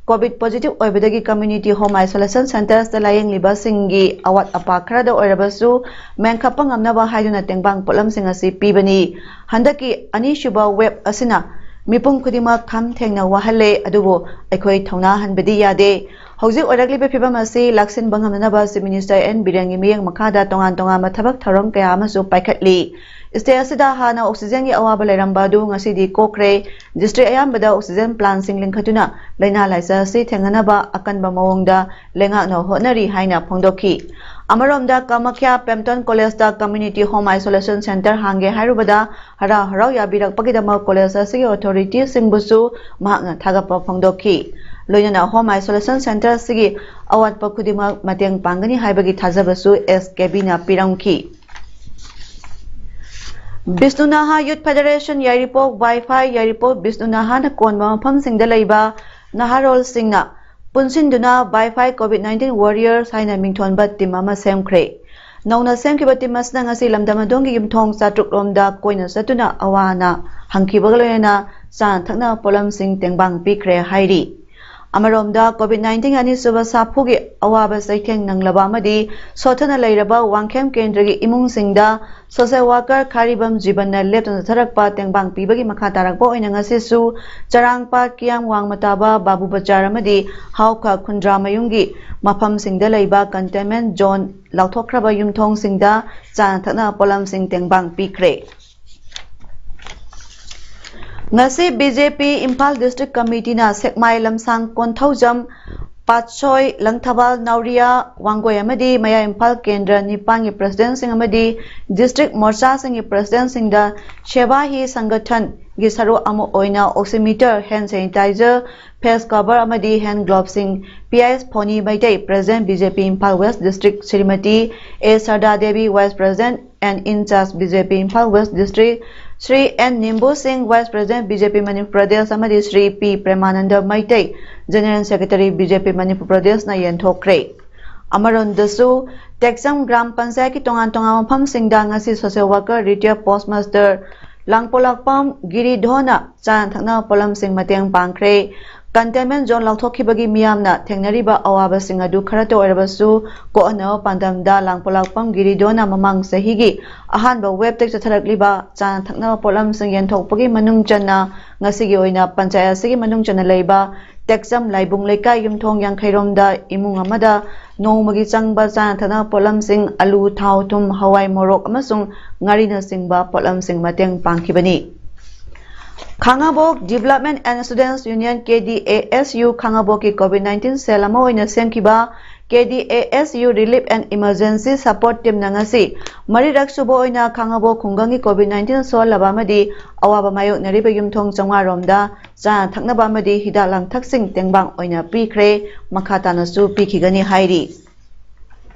ꯀꯣꯚꯤꯗ ꯄꯣꯖꯤꯇꯤꯚ ꯑꯣꯏꯕꯗꯒꯤ ꯀꯝꯃ꯭ꯌꯨꯅꯤꯇꯤ ꯍꯣꯝ ꯑꯥꯏꯁꯣꯂꯦꯁꯟ ꯁꯦꯟꯇꯔꯁꯇ ꯂꯥꯌꯦꯡꯂꯤꯕꯁꯤꯡꯒꯤ ꯑꯋꯥꯠ ꯑꯄꯥ ꯈꯔꯗ ꯑꯣꯏꯔꯕꯁꯨ ꯃꯦꯟꯈꯠꯄ ꯉꯝꯅꯕ ꯍꯥꯏꯗꯨꯅ ꯇꯦꯡꯕꯥꯡ ꯄꯣꯠꯂꯝꯁꯤꯡ ꯑꯁꯤ ꯄꯤꯕꯅꯤ꯫ ꯍꯟꯗꯛꯀꯤ ꯑꯅꯤꯁꯨꯕ ꯋꯦꯕ ꯑꯁꯤꯅ ꯃꯤꯄꯨꯝ ꯈꯨꯗꯤꯡꯃꯛ ꯈꯝ ꯊꯦꯡꯅ ꯋꯥꯍꯜꯂꯦ, ꯑꯗꯨꯕꯨ ꯑꯩꯈꯣꯏ ꯊꯧꯅꯥ ꯍꯟꯕꯗꯤ ꯌꯥꯗꯦ꯫ ꯍꯧꯖꯤꯛ ꯑꯣꯏꯔꯛꯂꯤꯕ ꯐꯤꯚꯝ ꯑꯁꯤ ꯂꯥꯛꯁꯤꯟꯕ ꯉꯝꯅꯅꯕ ꯆꯤꯐ ꯃꯤꯅꯤꯁꯇꯔ ꯑꯦꯟ ꯕꯤꯔꯦꯟꯒꯤ ꯃꯤꯠꯌꯦꯡ ꯃꯈꯥꯗ ꯇꯣꯉꯥꯟ ꯇꯣꯉꯥꯟꯕ ꯊꯕꯛ ꯊꯧꯔꯝ ꯀꯌꯥ ꯑꯃꯁꯨ ꯄꯥꯏꯈꯠꯂꯤ꯫ ꯁ꯭ꯇꯦꯠ ꯑꯁꯤꯗ ꯍꯥꯟꯅ ꯑꯣꯛꯁꯤꯖꯦꯟꯒꯤ ꯑꯋꯥꯕ ꯂꯩꯔꯝꯕ ꯑꯗꯨ ꯉꯁꯤꯗꯤ ꯀꯣꯛꯈ꯭ꯔꯦ꯫ ꯗꯤꯁꯇ꯭ꯔꯤꯛ ꯑꯌꯥꯝꯕꯗ ꯑꯣꯛꯁꯤꯖꯦꯟ ꯄ꯭ꯂꯥꯟꯁꯤꯡ ꯂꯤꯡꯈꯠꯇꯨꯅ ꯂꯥꯏꯅꯥ ꯂꯥꯏꯆꯠ ꯑꯁꯤ ꯊꯦꯡꯅꯅꯕ ꯑꯀꯟꯕ ꯃꯑꯣꯡꯗ ꯂꯩꯉꯥꯛꯅ ꯍꯣꯠꯅꯔꯤ ꯍꯥꯏꯅ ꯐꯣꯡꯗꯣꯛꯈꯤ꯫ ꯑꯃꯔꯣꯝꯗ ꯀꯥꯃꯈ꯭ꯌꯥ ꯄꯦꯝꯇꯣꯟ ꯀꯣꯂꯦꯖꯇ ꯀꯝꯃ꯭ꯌꯨꯅꯤꯇꯤ ꯍꯣꯝ ꯑꯥꯏꯁꯣꯂꯦꯁꯟ ꯁꯦꯟꯇꯔ ꯍꯥꯡꯒꯦ ꯍꯥꯏꯔꯨꯕꯗ ꯍꯔꯥꯎ ꯍꯔꯥꯎ ꯌꯥꯕꯤꯔꯛꯄꯒꯤꯗꯃꯛ ꯀꯣꯂꯦꯖ ꯑꯁꯤꯒꯤ ꯑꯣꯊꯣꯔꯤꯇꯤꯁꯤꯡꯕꯨꯁꯨ ꯃꯍꯥꯛꯅ ꯊꯥꯒꯠꯄ ꯐꯣꯡꯗꯣꯛꯈꯤ꯫ ꯂꯣꯏꯅꯅ Home Isolation Center ꯑꯁꯤꯒꯤ ꯑꯋꯥꯠꯄ ꯈꯨꯗꯤꯡꯃꯛ ꯃꯇꯦꯡ ꯄꯥꯡꯒꯅꯤ ꯍꯥꯏꯕꯒꯤ ꯊꯥꯖꯕꯁꯨ S K Bꯅ ꯄꯤꯔꯝꯈꯤ꯫ ꯕꯤꯁꯅꯨꯅꯥꯍꯥ Youth Federation ꯌꯥꯏꯔꯤꯄꯣꯛ ꯕꯥꯏꯐꯥꯏ ꯌꯥꯏꯔꯤꯄꯣꯛ ꯕꯤꯁꯅꯨꯅꯥꯍꯥꯅ ꯀꯣꯟꯕ ꯃꯐꯝꯁꯤꯡꯗ ꯂꯩꯕ ꯅꯍꯥꯔꯣꯜꯁꯤꯡꯅ ꯄꯨꯟꯁꯤꯟꯗꯨꯅ ꯕꯥꯏꯐꯥꯏ COVID nineteen Warriors ꯍꯥꯏꯅ ꯃꯤꯡꯊꯣꯟꯕ team ꯑꯃ ꯁꯦꯝꯈ꯭ꯔꯦ꯫ ꯅꯧꯅ ꯁꯦꯝꯈꯤꯕ team ꯑꯁꯤꯅ ꯉꯁꯤ ꯂꯝꯗꯝ ꯑꯗꯣꯝꯒꯤ ꯌꯨꯝꯊꯣꯡ ꯆꯥꯇ꯭ꯔꯨꯛ ꯔꯣꯝꯗ ꯀꯣꯏꯅ ꯆꯠꯇꯨꯅ ꯑꯋꯥ ꯑꯅꯥ ꯍꯪꯈꯤꯕꯒ ꯂꯣꯏꯅꯅ ꯆꯥꯅ ꯊꯛꯅꯕ ꯄꯣꯠꯂꯝꯁꯤꯡ ꯇꯦꯡꯕꯥꯡ ꯄꯤꯈ꯭ꯔꯦ ꯍꯥꯏꯔꯤ꯫ ꯑꯃꯔꯣꯝꯗ COVID nineteen ꯑꯅꯤꯁꯨꯕ ꯁꯥꯐꯨꯒꯤ ꯑꯋꯥꯕ ꯆꯩꯊꯦꯡ ꯅꯪꯂꯕ ꯑꯃꯗꯤ ꯁꯣꯠꯊꯅ ꯂꯩꯔꯕ ꯋꯥꯡꯈꯦꯝ ꯀꯦꯟꯗ꯭ꯔꯒꯤ ꯏꯃꯨꯡꯁꯤꯡꯗ social worker ꯈꯥꯔꯤꯕꯝ ꯖꯤꯕꯟꯅ ꯂꯦꯞꯇꯅ ꯆꯠꯊꯔꯛꯄ ꯇꯦꯡꯕꯥꯡ ꯄꯤꯕꯒꯤ ꯃꯈꯥ ꯇꯥꯔꯛꯄ ꯑꯣꯏꯅ ꯉꯁꯤꯁꯨ ꯆꯔꯥꯡꯄꯥꯠ, ꯀꯤꯌꯥꯝ ꯋꯥꯡꯃ ꯇꯥꯕ, ꯕꯥꯕꯨ ꯕꯖꯥꯔ ꯑꯃꯗꯤ ꯍꯥꯎꯈ ꯈꯨꯟꯗ꯭ꯔꯥꯃꯌꯨꯝꯒꯤ ꯃꯐꯝꯁꯤꯡꯗ ꯂꯩꯕ containment zone ꯂꯥꯎꯊꯣꯛꯈ꯭ꯔꯕ ꯌꯨꯝꯊꯣꯡꯁꯤꯡꯗ ꯆꯥꯅ ꯊꯛꯅꯕ ꯄꯣꯠꯂꯝꯁꯤꯡ ꯇꯦꯡꯕꯥꯡ ꯄꯤꯈ꯭ꯔꯦ꯫ ꯉꯁꯤ BJP ꯏꯝꯐꯥꯜ District Committeeꯅ ꯁꯦꯛꯃꯥꯏ ꯂꯝꯁꯥꯡ ꯀꯣꯟꯊꯧꯖꯝ, ꯄꯥꯠꯁꯣꯏ, ꯂꯪꯊꯕꯥꯜ, ꯅꯥꯎꯔꯤꯌꯥ, ꯋꯥꯡꯒꯣꯏ ꯑꯃꯗꯤ ꯃꯌꯥꯏ ꯏꯝꯐꯥꯜ ꯀꯦꯟꯗ꯭ꯔ ꯅꯤꯄꯥꯟꯒꯤ presidentꯁꯤꯡ ꯑꯃꯗꯤ district ꯃꯣꯔꯆꯥꯁꯤꯡꯒꯤ presidentꯁꯤꯡꯗ Seva Hi Sangathanꯒꯤ ꯁꯔꯨꯛ ꯑꯃ ꯑꯣꯏꯅ oximeter, hand sanitizer, face cover ꯑꯃꯗꯤ hand gloveꯁꯤꯡ P S ꯐꯣꯅꯤ Meitei, President BJP Imphal West District, Shrimati A ꯁꯔꯗꯥ Devi, Vice President and in charge BJP Imphal West District, Shri N ꯅꯤꯝꯕꯨ ꯁꯤꯡ, Vice President BJP Manipur Pradesh, ꯑꯃꯗꯤ Shri P Premananda Meitei, General Secretary BJP Manipur ꯄ꯭ꯔꯗꯦꯁꯅ ꯌꯦꯟꯊꯣꯛꯈ꯭ꯔꯦ꯫ ꯑꯃꯔꯣꯝꯗꯁꯨ ꯇꯦꯛꯆꯝ ꯒ꯭ꯔꯥꯝ ꯄꯟꯆꯥꯌꯠꯀꯤ ꯇꯣꯉꯥꯟ ꯇꯣꯉꯥꯟꯕ ꯃꯐꯝꯁꯤꯡꯗ ꯉꯁꯤ social worker, retired post master, ꯂꯥꯡꯄꯣꯂꯥꯛꯄꯝ ꯒꯤꯔꯤꯙꯣꯅ ꯆꯥꯅ ꯊꯛꯅꯕ ꯄꯣꯠꯂꯝꯁꯤꯡ ꯃꯇꯦꯡ ꯄꯥꯡꯈ꯭ꯔꯦ꯫ Containment zone ꯂꯥꯎꯊꯣꯛꯈꯤꯕꯒꯤ ꯃꯤꯌꯥꯝꯅ ꯊꯦꯡꯅꯔꯤꯕ ꯑꯋꯥꯕꯁꯤꯡ ꯑꯗꯨ ꯈꯔꯇ ꯑꯣꯏꯔꯕꯁꯨ ꯀꯣꯛꯍꯟꯅꯕ ꯄꯥꯟꯗꯝꯗ ꯂꯥꯡꯄꯣꯂꯥꯛꯄꯝ ꯒꯤꯔꯤꯙꯣꯅ ꯃꯃꯥꯡ ꯆꯍꯤꯒꯤ ꯑꯍꯥꯟꯕ waveꯇꯒꯤ ꯆꯠꯊꯔꯛꯂꯤꯕ ꯆꯥꯅ ꯊꯛꯅꯕ ꯄꯣꯠꯂꯝꯁꯤꯡ ꯌꯦꯟꯊꯣꯛꯄꯒꯤ ꯃꯅꯨꯡ ꯆꯟꯅ ꯉꯁꯤꯒꯤ ꯑꯣꯏꯅ ꯄꯟꯆꯥꯌꯠ ꯑꯁꯤꯒꯤ ꯃꯅꯨꯡ ꯆꯟꯅ ꯂꯩꯕ ꯇꯦꯛꯆꯝ ꯂꯥꯏꯕꯨꯡ ꯂꯩꯀꯥꯏ ꯌꯨꯝꯊꯣꯡ ꯌꯥꯡꯈꯩꯔꯣꯝꯗ ꯏꯃꯨꯡ ꯑꯃꯗ ꯅꯣꯡꯃꯒꯤ ꯆꯪꯕ ꯆꯥꯅ ꯊꯛꯅꯕ ꯄꯣꯠꯂꯝꯁꯤꯡ, ꯑꯂꯨ, ꯊꯥꯎ, ꯊꯨꯝ, ꯍꯋꯥꯏ, ꯃꯣꯔꯣꯛ ꯑꯃꯁꯨꯡ ꯉꯥꯔꯤꯅꯆꯤꯡꯕ ꯄꯣꯠꯂꯝꯁꯤꯡ ꯃꯇꯦꯡ ꯄꯥꯡꯈꯤꯕꯅꯤ꯫ ꯈꯥꯉꯕꯣꯛ Development and Students Union, KDASU, ꯈꯥꯉꯕꯣꯛꯀꯤ COVID nineteen cell ꯑꯃ ꯑꯣꯏꯅ ꯁꯦꯝꯈꯤꯕ K D A S U Relief and Emergency Support Teamꯅ ꯉꯁꯤ ꯃꯔꯤꯔꯛ ꯁꯨꯕ ꯑꯣꯏꯅ ꯈꯥꯉꯕꯣꯛ ꯈꯨꯡꯒꯪꯒꯤ COVID nineteen ꯁꯣꯜꯂꯕ ꯑꯃꯗꯤ ꯑꯋꯥꯕ ꯃꯥꯌꯣꯛꯅꯔꯤꯕ ꯌꯨꯝꯊꯣꯡ ꯆꯥꯝꯃꯉꯥ ꯔꯣꯝꯗ ꯆꯥꯅ ꯊꯛꯅꯕ ꯑꯃꯗꯤ ꯍꯤꯗꯥꯛ ꯂꯥꯡꯊꯛꯁꯤꯡ ꯇꯦꯡꯕꯥꯡ ꯑꯣꯏꯅ ꯄꯤꯈ꯭ꯔꯦ, ꯃꯈꯥ ꯇꯥꯅꯁꯨ ꯄꯤꯈꯤꯒꯅꯤ ꯍꯥꯏꯔꯤ꯫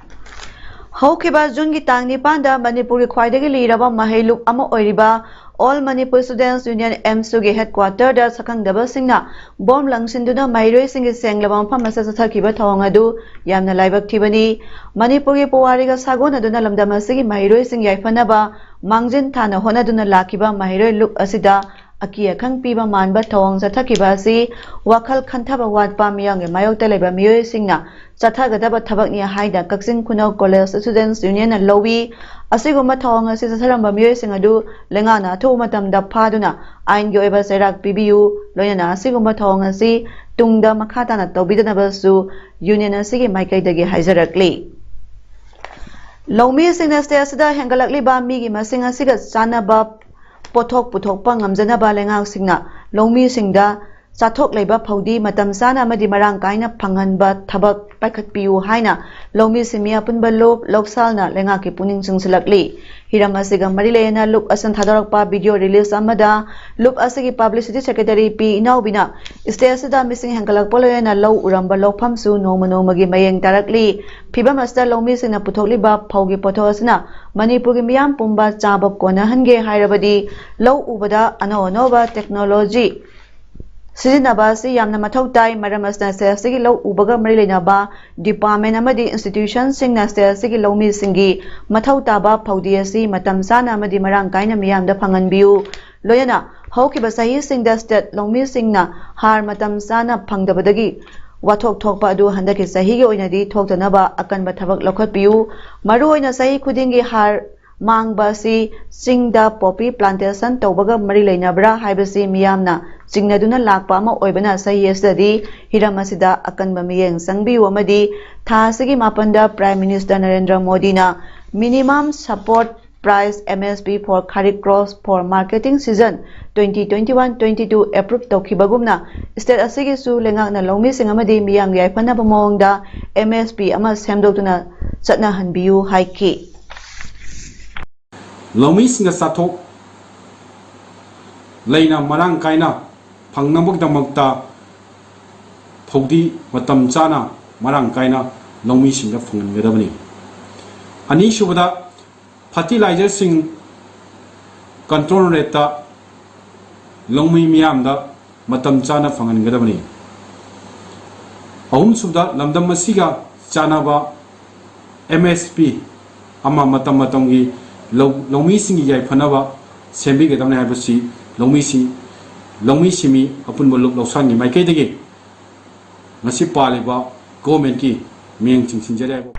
ꯍꯧꯈꯤꯕ ꯖꯨꯟꯒꯤ ꯇꯥꯡ ꯅꯤꯄꯥꯟꯗ ꯃꯅꯤꯄꯨꯔꯒꯤ ꯈ꯭ꯋꯥꯏꯗꯒꯤ ꯂꯤꯔꯕ ꯃꯍꯩ ꯂꯨꯞ ꯑꯃ ꯑꯣꯏꯔꯤꯕ All Manipur Students Union, ꯑꯦꯝꯁꯨꯒꯤ headquarterꯗ ꯁꯛꯈꯪꯗꯕꯁꯤꯡꯅ ꯕꯣꯝ ꯂꯪꯁꯤꯟꯗꯨꯅ ꯃꯍꯩꯔꯣꯏꯁꯤꯡꯒꯤ ꯁꯦꯡꯂꯕ ꯃꯐꯝ ꯑꯁꯤꯗ ꯆꯠꯊꯈꯤꯕ ꯊꯧꯑꯣꯡ ꯑꯗꯨ ꯌꯥꯝꯅ ꯂꯥꯏꯕꯛ ꯊꯤꯕꯅꯤ꯫ ꯃꯅꯤꯄꯨꯔꯒꯤ ꯄꯨꯋꯥꯔꯤꯒ ꯁꯥꯒꯣꯟꯅꯗꯨꯅ ꯂꯝꯗꯝ ꯑꯁꯤꯒꯤ ꯃꯍꯩꯔꯣꯏꯁꯤꯡ ꯌꯥꯏꯐꯅꯕ ꯃꯥꯡꯖꯤꯟ ꯊꯥꯅ ꯍꯣꯠꯅꯗꯨꯅ ꯂꯥꯛꯈꯤꯕ ꯃꯍꯩꯔꯣꯏ ꯂꯨꯞ ꯑꯁꯤꯗ ꯑꯀꯤ ꯑꯈꯪ ꯄꯤꯕ ꯃꯥꯟꯕ ꯊꯧꯑꯣꯡ ꯆꯠꯊꯈꯤꯕ ꯑꯁꯤ ꯋꯥꯈꯜ ꯈꯟꯊꯕ ꯋꯥꯠꯄ ꯃꯤꯌꯥꯝꯒꯤ ꯃꯥꯌꯣꯛꯇ ꯂꯩꯕ ꯃꯤꯑꯣꯏꯁꯤꯡꯅ ꯆꯠꯊꯒꯗꯕ ꯊꯕꯛꯅꯤ ꯍꯥꯏꯅ ꯀꯛꯆꯤꯡ ꯈꯨꯅꯧ College Students Unionꯅ ꯂꯧꯏ꯫ ꯑꯁꯤꯒꯨꯝꯕ ꯊꯧꯑꯣꯡ ꯑꯁꯤ ꯆꯠꯊꯔꯝꯕ ꯃꯤꯑꯣꯏꯁꯤꯡ ꯑꯗꯨ ꯂꯩꯉꯥꯛꯅ ꯑꯊꯨꯕ ꯃꯇꯝꯗ ꯐꯥꯗꯨꯅ ꯑꯥꯏꯟꯒꯤ ꯑꯣꯏꯕ ꯆꯩꯔꯥꯛ ꯄꯤꯕꯤꯌꯨ, ꯂꯣꯏꯅꯅ ꯑꯁꯤꯒꯨꯝꯕ ꯊꯧꯑꯣꯡ ꯑꯁꯤ ꯇꯨꯡꯗ ꯃꯈꯥ ꯇꯥꯅ ꯇꯧꯕꯤꯗꯅꯕꯁꯨ Union ꯑꯁꯤꯒꯤ ꯃꯥꯏꯀꯩꯗꯒꯤ ꯍꯥꯏꯖꯔꯛꯂꯤ꯫ ꯂꯧꯃꯤꯁꯤꯡꯅ state ꯑꯁꯤꯗ ꯍꯦꯟꯒꯠꯂꯛꯂꯤꯕ ꯃꯤꯒꯤ ꯃꯁꯤꯡ ꯑꯁꯤꯒ ꯆꯥꯟꯅꯕ ꯄꯣꯠꯊꯣꯛ ꯄꯨꯊꯣꯛꯄ ꯉꯝꯖꯅꯕ ꯂꯩꯉꯥꯛꯁꯤꯡꯅ ꯂꯧꯃꯤꯁꯤꯡꯗ ꯆꯥꯊꯣꯛ ꯂꯩꯕ ꯐꯧꯗꯤ ꯃꯇꯝ ꯆꯥꯅ ꯑꯃꯗꯤ ꯃꯔꯥꯡ ꯀꯥꯏꯅ ꯐꯪꯍꯟꯕ ꯊꯕꯛ ꯄꯥꯏꯈꯠꯄꯤꯌꯨ ꯍꯥꯏꯅ ꯂꯧꯃꯤꯁꯤꯡ ꯃꯤ ꯑꯄꯨꯟꯕ ꯂꯨꯞ ꯂꯧꯁꯥꯜꯅ ꯂꯩꯉꯥꯛꯀꯤ ꯄꯨꯛꯅꯤꯡ ꯆꯤꯡꯁꯤꯜꯂꯛꯂꯤ꯫ ꯍꯤꯔꯝ ꯑꯁꯤꯒ ꯃꯔꯤ ꯂꯩꯅꯅ ꯂꯨꯞ ꯑꯁꯤꯅ ꯊꯥꯗꯣꯔꯛꯄ video release ꯑꯃꯗ ꯂꯨꯞ ꯑꯁꯤꯒꯤ publicity secretary ꯄꯤ ꯏꯅꯥꯎꯕꯤꯅ state ꯑꯁꯤꯗ ꯃꯤꯁꯤꯡ ꯍꯦꯟꯒꯠꯂꯛꯄ ꯂꯣꯏꯅꯅ ꯂꯧ ꯎꯔꯝꯕ ꯂꯧꯐꯝꯁꯨ ꯅꯣꯡꯃ ꯅꯣꯡꯃꯒꯤ ꯃꯌꯦꯡ ꯇꯥꯔꯛꯂꯤ꯫ ꯐꯤꯚꯝ ꯑꯁꯤꯗ ꯂꯧꯃꯤꯁꯤꯡꯅ ꯄꯨꯊꯣꯛꯂꯤꯕ ꯐꯧꯒꯤ ꯄꯣꯠꯊꯣꯛ ꯑꯁꯤꯅ ꯃꯅꯤꯄꯨꯔꯒꯤ ꯃꯤꯌꯥꯝ ꯄꯨꯝꯕ ꯆꯥꯕ ꯀꯣꯟꯅꯍꯟꯒꯦ ꯍꯥꯏꯔꯕꯗꯤ ꯂꯧ ꯎꯕꯗ ꯑꯅꯧ ꯑꯅꯧꯕ technology ꯁꯤꯖꯤꯟꯅꯕ ꯑꯁꯤ ꯌꯥꯝꯅ ꯃꯊꯧ ꯇꯥꯏ꯫ ꯃꯔꯝ ꯑꯁꯤꯅ state ꯑꯁꯤꯒꯤ ꯂꯧ ꯎꯕꯒ ꯃꯔꯤ ꯂꯩꯅꯕ department ꯑꯃꯗꯤ institutionꯁꯤꯡꯅ state ꯑꯁꯤꯒꯤ ꯂꯧꯃꯤꯁꯤꯡꯒꯤ ꯃꯊꯧ ꯇꯥꯕ ꯐꯧꯗꯤ ꯑꯁꯤ ꯃꯇꯝ ꯆꯥꯅ ꯑꯃꯗꯤ ꯃꯔꯥꯡ ꯀꯥꯏꯅ ꯃꯤꯌꯥꯝꯗ ꯐꯪꯍꯟꯕꯤꯌꯨ꯫ ꯂꯣꯏꯅꯅ ꯍꯧꯈꯤꯕ ꯆꯍꯤꯁꯤꯡꯗ state ꯂꯧꯃꯤꯁꯤꯡꯅ ꯍꯥꯔ ꯃꯇꯝ ꯆꯥꯅ ꯐꯪꯗꯕꯗꯒꯤ ꯋꯥꯊꯣꯛ ꯊꯣꯛꯄ ꯑꯗꯨ ꯍꯟꯗꯛꯀꯤ ꯆꯍꯤꯒꯤ ꯑꯣꯏꯅꯗꯤ ꯊꯣꯛꯇꯅꯕ ꯑꯀꯟꯕ ꯊꯕꯛ ꯂꯧꯈꯠꯄꯤꯌꯨ꯫ ꯃꯔꯨꯑꯣꯏꯅ ꯆꯍꯤ ꯈꯨꯗꯤꯡꯒꯤ ꯍꯥꯔ ꯃꯥꯡꯕ ꯑꯁꯤ ꯆꯤꯡꯗ poppy plantation ꯇꯧꯕꯒ ꯃꯔꯤ ꯂꯩꯅꯕ꯭ꯔꯥ ꯍꯥꯏꯕꯁꯤ ꯃꯤꯌꯥꯝꯅ ꯆꯤꯡꯅꯗꯨꯅ ꯂꯥꯛꯄ ꯑꯃ ꯑꯣꯏꯕꯅ ꯆꯍꯤ ꯑꯁꯤꯗꯗꯤ ꯍꯤꯔꯝ ꯑꯁꯤꯗ ꯑꯀꯟꯕ ꯃꯤꯠꯌꯦꯡ ꯆꯪꯕꯤꯌꯨ ꯑꯃꯗꯤ ꯊꯥ ꯑꯁꯤꯒꯤ ꯃꯥꯄꯟꯗ Prime Minister ꯅꯔꯦꯟꯗ꯭ꯔ ꯃꯣꯗꯤꯅ minimum support price, M S P for Kharif crops for marketing season twenty twenty-one twenty-two approve ꯇꯧꯈꯤꯕꯒꯨꯝꯅ, state ꯑꯁꯤꯒꯤꯁꯨ ꯂꯩꯉꯥꯛꯅ ꯂꯧꯃꯤꯁꯤꯡ ꯑꯃꯗꯤ ꯃꯤꯌꯥꯝꯒꯤ ꯌꯥꯏꯐꯅꯕ ꯃꯑꯣꯡꯗ M S P ꯑꯃ ꯁꯦꯝꯗꯣꯛꯇꯨꯅ ꯆꯠꯅꯍꯟꯕꯤꯌꯨ ꯍꯥꯏꯈꯤ꯫ ꯂꯧꯃꯤꯁꯤꯡꯅ ꯆꯥꯊꯣꯛ ꯂꯩꯅ ꯃꯔꯥꯡ ꯀꯥꯏꯅ ꯐꯪꯅꯕꯒꯤꯗꯃꯛꯇ ꯐꯧꯗꯤ ꯃꯇꯝ ꯆꯥꯅ ꯃꯔꯥꯡ ꯀꯥꯏꯅ ꯂꯧꯃꯤꯁꯤꯡꯗ ꯐꯪꯍꯟꯒꯗꯕꯅꯤ꯫ ꯑꯅꯤꯁꯨꯕꯗ, fertilizerꯁꯤꯡ control rateꯇ ꯂꯧꯃꯤ ꯃꯤꯌꯥꯝꯗ ꯃꯇꯝ ꯆꯥꯅ ꯐꯪꯍꯟꯒꯗꯕꯅꯤ꯫ ꯑꯍꯨꯝꯁꯨꯕꯗ, ꯂꯝꯗꯝ ꯑꯁꯤꯒ ꯆꯥꯟꯅꯕ M S P ꯑꯃ ꯃꯇꯝ ꯃꯇꯝꯒꯤ ꯂꯧ-, ꯂꯧꯃꯤꯁꯤꯡꯒꯤ ꯌꯥꯏꯐꯅꯕ ꯁꯦꯝꯕꯤꯒꯗꯕꯅꯤ ꯍꯥꯏꯕꯁꯤ ꯂꯧꯃꯤꯁꯤꯡ, ꯂꯧꯃꯤ ꯁꯤꯟꯃꯤ ꯑꯄꯨꯟꯕ ꯂꯨꯞ ꯂꯧꯁꯥꯟꯒꯤ ꯃꯥꯏꯀꯩꯗꯒꯤ ꯉꯁꯤ ꯄꯥꯜꯂꯤꯕ governmentꯀꯤ ꯃꯤꯠꯌꯦꯡ ꯆꯤꯡꯁꯤꯟꯖꯔꯤ ꯍꯥꯏꯕ꯫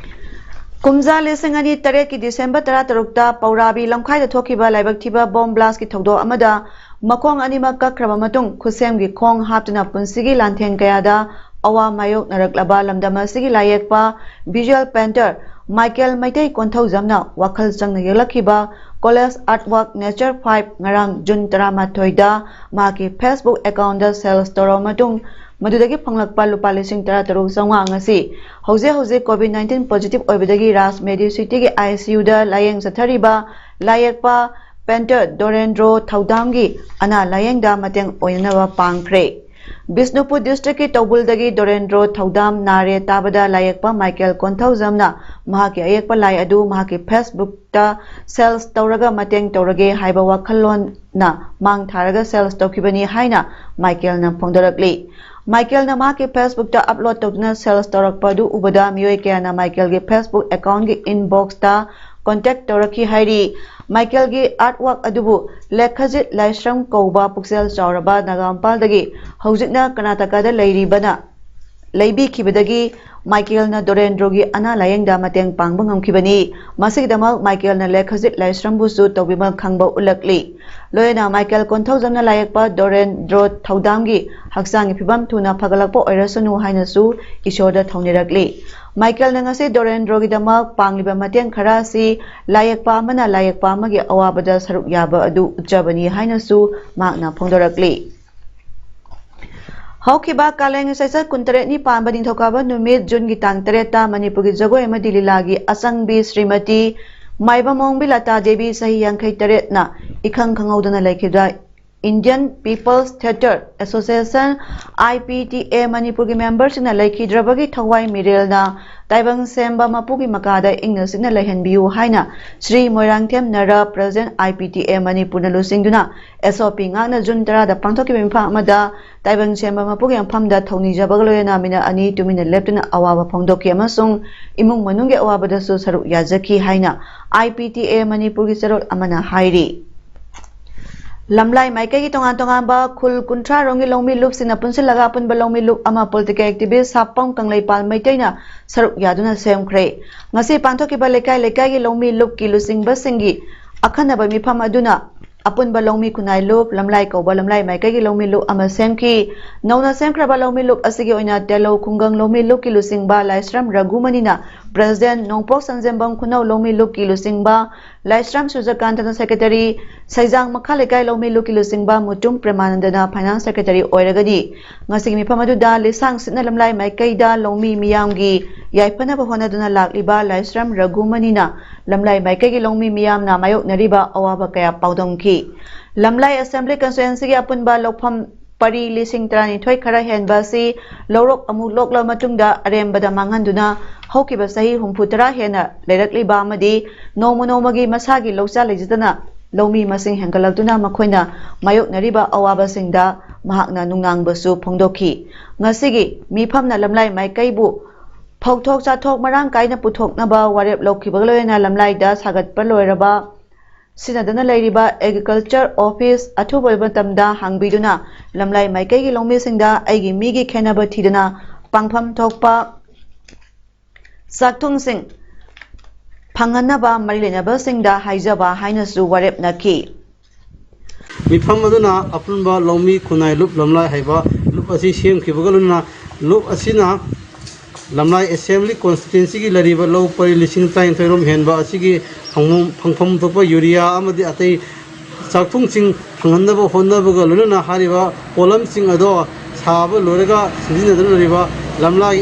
ꯀꯨꯝꯖꯥ ꯂꯤꯁꯤꯡ ꯑꯅꯤ ꯇꯔꯦꯠꯀꯤ December ꯇꯔꯥꯇꯔꯨꯛꯇ ꯄꯧꯔꯥꯕꯤ ꯂꯝꯈꯥꯏꯗ ꯊꯣꯛꯈꯤꯕ ꯂꯥꯏꯕꯛ ꯊꯤꯕ bomb blastꯀꯤ ꯊꯧꯗꯣꯛ ꯑꯃꯗ ꯃꯈꯣꯡ ꯑꯅꯤꯃꯛ ꯀꯛꯈ꯭ꯔꯕ ꯃꯇꯨꯡ ꯈꯨꯠꯁꯦꯝꯒꯤ ꯈꯣꯡ ꯍꯥꯞꯇꯨꯅ ꯄꯨꯟꯁꯤꯒꯤ ꯂꯥꯟꯊꯦꯡ ꯀꯌꯥꯗ ꯑꯋꯥ ꯃꯥꯌꯣꯛꯅꯔꯛꯂꯕ ꯂꯝꯗꯝ ꯑꯁꯤꯒꯤ ꯂꯥꯏꯌꯦꯛꯄ visual painter ꯃꯥꯏꯀꯦꯜ ꯃꯩꯇꯩ ꯀꯣꯟꯊꯧꯖꯝꯅ ꯋꯥꯈꯜ ꯆꯪꯅ ꯌꯦꯛꯂꯛꯈꯤꯕ College Artwork Nature Five ꯉꯔꯥꯡ June ꯇꯔꯥꯃꯥꯊꯣꯏꯗ ꯃꯍꯥꯛꯀꯤ Facebook accountꯇ sales ꯇꯧꯔꯕ ꯃꯇꯨꯡ, ꯃꯗꯨꯗꯒꯤ ꯐꯪꯂꯛꯄ ꯂꯨꯄꯥ ꯂꯤꯁꯤꯡ ꯇꯔꯥꯇꯔꯨꯛ ꯆꯥꯝꯃꯉꯥ ꯑꯁꯤ ꯍꯧꯖꯤꯛ ꯍꯧꯖꯤꯛ COVID nineteen positive ꯑꯣꯏꯕꯗꯒꯤ Raj Medici Cityꯒꯤ ICUꯗ ꯂꯥꯌꯦꯡ ꯆꯠꯊꯔꯤꯕ ꯂꯥꯏꯌꯦꯛꯄ painter ꯗꯣꯔꯦꯟꯗ꯭ꯔꯣ ꯊꯧꯗꯥꯝꯒꯤ ꯑꯅꯥ ꯂꯥꯌꯦꯡꯗ ꯃꯇꯦꯡ ꯑꯣꯏꯅꯅꯕ ꯄꯥꯡꯈ꯭ꯔꯦ꯫ ꯕꯤꯁꯅꯨꯄꯨꯔ districtꯀꯤ ꯇꯧꯕꯨꯜꯗꯒꯤ ꯗꯣꯔꯦꯟꯗ꯭ꯔꯣ ꯊꯧꯗꯥꯝ ꯅꯥꯔꯦ ꯇꯥꯕꯗ ꯂꯥꯏꯌꯦꯛꯄ ꯃꯥꯏꯀꯦꯜ ꯀꯣꯟꯊꯧꯖꯝꯅ ꯃꯍꯥꯛꯀꯤ ꯑꯌꯦꯛꯄ ꯂꯥꯏ ꯑꯗꯨ ꯃꯍꯥꯛꯀꯤ Facebookꯇ sales ꯇꯧꯔꯒ ꯃꯇꯦꯡ ꯇꯧꯔꯒꯦ ꯍꯥꯏꯕ ꯋꯥꯈꯜꯂꯣꯟꯅ ꯃꯥꯡ ꯊꯥꯔꯒ sales ꯇꯧꯈꯤꯕꯅꯤ ꯍꯥꯏꯅ ꯃꯥꯏꯀꯦꯜꯅ ꯐꯣꯡꯗꯣꯔꯛꯂꯤ꯫ ꯃꯥꯏꯀꯦꯜꯅ ꯃꯍꯥꯛꯀꯤ Facebookꯇ upload ꯇꯧꯗꯨꯅ sales ꯇꯧꯔꯛꯄ ꯑꯗꯨ ꯎꯕꯗ ꯃꯤꯑꯣꯏ ꯀꯌꯥꯅ ꯃꯥꯏꯀꯦꯜꯒꯤ Facebook accountꯀꯤ inboxꯇ contact ꯇꯧꯔꯛꯈꯤ ꯍꯥꯏꯔꯤ꯫ ꯃꯥꯏꯀꯦꯜꯒꯤ artwork ꯑꯗꯨꯕꯨ ꯂꯦꯈꯖꯤꯠ ꯂꯥꯏꯁ꯭ꯔꯝ ꯀꯧꯕ ꯄꯨꯛꯆꯦꯜ ꯆꯥꯎꯔꯕ ꯅꯥꯒꯥꯃꯄꯥꯜꯗꯒꯤ ꯍꯧꯖꯤꯛꯅ ꯀꯔꯅꯥꯇꯀꯥꯗ ꯂꯩꯔꯤꯕꯅ ꯂꯩꯕꯤꯈꯤꯕꯗꯒꯤ ꯃꯥꯏꯀꯦꯜꯅ ꯗꯣꯔꯦꯟꯗ꯭ꯔꯣꯒꯤ ꯑꯅꯥ ꯂꯥꯌꯦꯡꯗ ꯃꯇꯦꯡ ꯄꯥꯡꯕ ꯉꯝꯈꯤꯕꯅꯤ꯫ ꯃꯁꯤꯒꯤꯗꯃꯛ ꯃꯥꯏꯀꯦꯜꯅ ꯂꯦꯈꯖꯤꯠ ꯂꯥꯏꯁ꯭ꯔꯝꯕꯨꯁꯨ ꯇꯧꯕꯤꯃꯜ ꯈꯪꯕ ꯎꯠꯂꯛꯂꯤ꯫ ꯂꯣꯏꯅꯅ ꯃꯥꯏꯀꯦꯜ ꯀꯣꯟꯊꯧꯖꯝꯅ ꯂꯥꯌꯦꯛꯄ ꯗꯣꯔꯦꯟꯗ꯭ꯔꯣ ꯊꯧꯗꯥꯝꯒꯤ ꯍꯛꯆꯥꯡꯒꯤ ꯐꯤꯕꯝ ꯊꯨꯅ ꯐꯒꯠꯂꯛꯄ ꯑꯣꯏꯔꯁꯅꯨ ꯍꯥꯏꯅꯁꯨ ꯏꯁꯣꯔꯗ ꯊꯧꯅꯤꯔꯛꯂꯤ꯫ ꯃꯥꯏꯀꯦꯜꯅ ꯉꯁꯤ ꯗꯣꯔꯦꯟꯗ꯭ꯔꯣꯒꯤꯗꯃꯛ ꯄꯥꯡꯂꯤꯕ ꯃꯇꯦꯡ ꯈꯔ ꯑꯁꯤ ꯂꯥꯏꯌꯦꯛꯄ ꯑꯃꯅ ꯂꯥꯏꯌꯦꯛꯄ ꯑꯃꯒꯤ ꯑꯋꯥꯕꯗ ꯁꯔꯨꯛ ꯌꯥꯕ ꯑꯗꯨ ꯎꯠꯆꯕꯅꯤ ꯍꯥꯏꯅꯁꯨ ꯃꯍꯥꯛꯅ ꯐꯣꯡꯗꯣꯔꯛꯂꯤ꯫ ꯍꯧꯈꯤꯕ ꯀꯥꯂꯦꯟꯒꯤ ꯆꯩꯆꯠ ꯀꯨꯟꯇꯔꯦꯠꯅꯤ ꯄꯥꯟꯕ ꯅꯤꯡꯊꯧꯀꯥꯕ ꯅꯨꯃꯤꯠ ꯖꯨꯟꯒꯤ ꯇꯥꯡ ꯇꯔꯦꯠꯇ ꯃꯅꯤꯄꯨꯔꯒꯤ ꯖꯒꯣꯏ ꯑꯃꯗꯤ ꯂꯤꯂꯥꯒꯤ ꯑꯆꯪꯕꯤ ꯁ꯭ꯔꯤꯃꯇꯤ ꯃꯥꯏꯕꯝꯑꯣꯡꯕꯤ ꯂꯇꯥ ꯗꯦꯕꯤ ꯆꯍꯤ ꯌꯥꯡꯈꯩ ꯇꯔꯦꯠꯅ ꯏꯈꯪ ꯈꯪꯍꯧꯗꯅ ꯂꯩꯈꯤꯕꯗ Indian People's Theatre Association, I P T A, ꯃꯅꯤꯄꯨꯔꯒꯤ ꯃꯦꯝꯕꯔꯁꯤꯡꯅ ꯂꯩꯈꯤꯗ꯭ꯔꯕꯒꯤ ꯊꯋꯥꯏ ꯃꯤꯔꯦꯜꯅ ꯇꯥꯏꯕꯪ ꯁꯦꯝꯕ ꯃꯄꯨꯒꯤ ꯃꯀꯥꯗ ꯏꯪꯅ ꯆꯤꯛꯅ ꯂꯩꯍꯟꯕꯤꯌꯨ ꯍꯥꯏꯅ ꯁ꯭ꯔꯤ ꯃꯣꯏꯔꯥꯡꯊꯦꯝ ꯅꯔ, President, I P T A ꯃꯅꯤꯄꯨꯔꯅ ꯂꯨꯆꯤꯡꯗꯨꯅ S O P ꯉꯥꯛꯅ ꯖꯨꯟ ꯇꯔꯥꯗ ꯄꯥꯡꯊꯣꯛꯈꯤꯕ ꯃꯤꯐꯝ ꯑꯃꯗ ꯇꯥꯏꯕꯪ ꯁꯦꯝꯕ ꯃꯄꯨꯒꯤ ꯃꯐꯝꯗ ꯊꯧꯅꯤꯖꯕꯒ ꯂꯣꯏꯅꯅ ꯃꯤꯅꯠ ꯑꯅꯤ ꯇꯨꯃꯤꯟꯅ ꯂꯦꯞꯇꯨꯅ ꯑꯋꯥꯕ ꯐꯣꯡꯗꯣꯛꯈꯤ ꯑꯃꯁꯨꯡ ꯏꯃꯨꯡ ꯃꯅꯨꯡꯒꯤ ꯑꯋꯥꯕꯗꯁꯨ ꯁꯔꯨꯛ ꯌꯥꯖꯈꯤ ꯍꯥꯏꯅ I P T A ꯃꯅꯤꯄꯨꯔꯒꯤ ꯆꯦꯔꯣꯜ ꯑꯃꯅ ꯍꯥꯏꯔꯤ꯫ ꯂꯝꯂꯥꯏ ꯃꯥꯏꯀꯩꯒꯤ ꯇꯣꯉꯥꯟ ꯇꯣꯉꯥꯟꯕ ꯈꯨꯜ ꯀꯨꯟꯊ꯭ꯔꯥ ꯔꯣꯝꯒꯤ ꯂꯧꯃꯤ ꯂꯨꯞꯁꯤꯡꯅ ꯄꯨꯟꯁꯤꯜꯂꯒ ꯑꯄꯨꯟꯕ ꯂꯧꯃꯤ ꯂꯨꯞ ꯑꯃ political activist ꯁꯥꯄꯝ ꯀꯪꯂꯩꯄꯥꯜ ꯃꯩꯇꯩꯅ ꯁꯔꯨꯛ ꯌꯥꯗꯨꯅ ꯁꯦꯝꯈ꯭ꯔꯦ꯫ ꯉꯁꯤ ꯄꯥꯡꯊꯣꯛꯈꯤꯕ ꯂꯩꯀꯥꯏ ꯂꯩꯀꯥꯏꯒꯤ ꯂꯧꯃꯤ ꯂꯨꯞꯀꯤ ꯂꯨꯆꯤꯡꯕꯁꯤꯡꯒꯤ ꯑꯈꯟꯅꯕ ꯃꯤꯐꯝ ꯑꯗꯨꯅ ꯑꯄꯨꯟꯕ ꯂꯧꯃꯤ ꯈꯨꯟꯅꯥꯏ ꯂꯨꯞ, ꯂꯝꯂꯥꯏ ꯀꯧꯕ ꯂꯝꯂꯥꯏ ꯃꯥꯏꯀꯩꯒꯤ ꯂꯧꯃꯤ ꯂꯨꯞ ꯑꯃ ꯁꯦꯝꯈꯤ꯫ ꯅꯧꯅ ꯁꯦꯝꯈ꯭ꯔꯕ ꯂꯧꯃꯤ ꯂꯨꯞ ꯑꯁꯤꯒꯤ ꯑꯣꯏꯅ ꯇꯦꯂꯧ ꯈꯨꯡꯒꯪ ꯂꯧꯃꯤ ꯂꯨꯞꯀꯤ ꯂꯨꯆꯤꯡꯕ ꯂꯥꯏꯁ꯭ꯔꯝ ꯔꯘꯨꯃꯅꯤꯅ President, ꯅꯣꯡꯄꯣꯛ ꯁꯟꯖꯦꯝꯕꯝ ꯈꯨꯅꯧ ꯂꯧꯃꯤ ꯂꯨꯞꯀꯤ ꯂꯨꯆꯤꯡꯕ ꯂꯥꯏꯁ꯭ꯔꯝ ꯁꯨꯔꯖꯀꯥꯟꯇꯅ Secretary, ꯁꯩꯖꯥꯡ ꯃꯈꯥ ꯂꯩꯀꯥꯏ ꯂꯧꯃꯤ ꯂꯨꯞꯀꯤ ꯂꯨꯆꯤꯡꯕ ꯃꯨꯇꯨꯝ ꯄ꯭ꯔꯦꯃꯥꯅꯟꯗꯅ Finance Secretary ꯑꯣꯏꯔꯒꯅꯤ꯫ ꯉꯁꯤꯒꯤ ꯃꯤꯐꯝ ꯑꯗꯨꯗ ꯂꯤꯁꯥꯡ ꯁꯤꯠꯅ ꯂꯝꯂꯥꯏ ꯃꯥꯏꯀꯩꯗ ꯂꯧꯃꯤ ꯃꯤꯌꯥꯝꯒꯤ ꯌꯥꯏꯐꯅꯕ ꯍꯣꯠꯅꯗꯨꯅ ꯂꯥꯛꯂꯤꯕ ꯂꯥꯏꯁ꯭ꯔꯝ ꯔꯘꯨꯃꯅꯤꯅ ꯂꯝꯂꯥꯏ ꯃꯥꯏꯀꯩꯒꯤ ꯂꯧꯃꯤ ꯃꯤꯌꯥꯝꯅ ꯃꯥꯌꯣꯛꯅꯔꯤꯕ ꯑꯋꯥꯕ ꯀꯌꯥ ꯄꯥꯎꯗꯝꯈꯤ꯫ ꯂꯝꯂꯥꯏ Assembly Constituencyꯒꯤ ꯑꯄꯨꯟꯕ ꯂꯧꯐꯝ ꯄꯔꯤ ꯂꯤꯁꯤꯡ ꯇꯔꯥꯅꯤꯊꯣꯏ ꯈꯔ ꯍꯦꯟꯕ ꯑꯁꯤ ꯂꯧꯔꯣꯛ ꯑꯃꯨꯛ ꯂꯣꯛꯂꯕ ꯃꯇꯨꯡꯗ ꯑꯔꯦꯝꯕꯗ ꯃꯥꯡꯍꯟꯗꯨꯅ ꯍꯧꯈꯤꯕ ꯆꯍꯤ ꯍꯨꯝꯐꯨ ꯇꯔꯥ ꯍꯦꯟꯅ ꯂꯩꯔꯛꯂꯤꯕ ꯑꯃꯗꯤ ꯅꯣꯡꯃ ꯅꯣꯡꯃꯒꯤ ꯃꯁꯥꯒꯤ ꯂꯧꯆꯥ ꯂꯩꯖꯗꯅ ꯂꯧꯃꯤ ꯃꯁꯤꯡ ꯍꯦꯟꯒꯠꯂꯛꯇꯨꯅ ꯃꯈꯣꯏꯅ ꯃꯥꯌꯣꯛꯅꯔꯤꯕ ꯑꯋꯥꯕꯁꯤꯡꯗ ꯃꯍꯥꯛꯅ ꯅꯨꯡꯅꯥꯡꯕꯁꯨ ꯐꯣꯡꯗꯣꯛꯈꯤ꯫ ꯉꯁꯤꯒꯤ ꯃꯤꯐꯝꯅ ꯂꯝꯂꯥꯏ ꯃꯥꯏꯀꯩꯕꯨ ꯐꯧꯊꯣꯛ ꯆꯥꯊꯣꯛ ꯃꯔꯥꯡ ꯀꯥꯏꯅ ꯄꯨꯊꯣꯛꯅꯕ ꯋꯥꯔꯦꯞ ꯂꯧꯈꯤꯕꯒ ꯂꯣꯏꯅꯅ ꯂꯝꯂꯥꯏꯗ ꯁꯥꯒꯠꯄ ꯂꯣꯏꯔꯕ ꯁꯤꯖꯤꯟꯅꯗꯨꯅ ꯂꯩꯔꯤꯕ Agriculture Office ꯑꯊꯨꯕ ꯃꯇꯝꯗ ꯍꯥꯡꯕꯤꯗꯨꯅ ꯂꯝꯂꯥꯏ ꯃꯥꯏꯀꯩꯒꯤ ꯂꯧꯃꯤꯁꯤꯡꯗ ꯑꯩꯒꯤ ꯃꯤꯒꯤ ꯈꯦꯟꯅꯕ ꯊꯤꯗꯨꯅ ꯄꯥꯡꯐꯝ ꯊꯣꯛꯄ ꯆꯥꯛꯊꯨꯝꯁꯤꯡ ꯐꯪꯍꯟꯅꯕ ꯃꯔꯤ ꯂꯩꯅꯕꯁꯤꯡꯗ ꯍꯥꯏꯖꯕ ꯍꯥꯏꯅꯁꯨ ꯋꯥꯔꯦꯞꯅꯈꯤ꯫ ꯃꯤꯐꯝ ꯑꯗꯨꯅ ꯑꯄꯨꯟꯕ ꯂꯧꯃꯤ ꯈꯨꯟꯅꯥꯏ ꯂꯨꯞ ꯂꯝꯂꯥꯏ ꯍꯥꯏꯕ ꯂꯨꯞ ꯑꯁꯤ ꯁꯦꯝꯈꯤꯕꯒ ꯂꯣꯏꯅꯅ ꯂꯨꯞ ꯑꯁꯤꯅ ꯂꯝꯂꯥꯏ ꯑꯦꯁꯦꯝꯕ꯭ꯂꯤ ꯀꯣꯟꯁꯇꯤꯇ꯭ꯋꯦꯟꯁꯤꯒꯤ ꯂꯩꯔꯤꯕ ꯂꯧ ꯄꯔꯤ ꯂꯤꯁꯤꯡ ꯇꯔꯥꯅꯤꯊꯣꯏ ꯔꯣꯝ ꯍꯦꯟꯕ ꯑꯁꯤꯒꯤ ꯐꯪꯐꯝ, ꯐꯪꯐꯝ ꯊꯣꯛꯄ ꯌꯨꯔꯤꯌꯥ ꯑꯃꯗꯤ ꯑꯇꯩ ꯆꯥꯛꯊꯨꯡꯁꯤꯡ ꯐꯪꯍꯟꯅꯕ ꯍꯣꯠꯅꯕꯒ ꯂꯣꯏꯅꯅ ꯍꯥꯏꯔꯤꯕ ꯄꯣꯠꯂꯝꯁꯤꯡ ꯑꯗꯣ ꯁꯥꯕ ꯂꯣꯏꯔꯒ ꯁꯤꯖꯤꯟꯅꯗꯨꯅ ꯂꯩꯔꯤꯕ ꯂꯝꯂꯥꯏ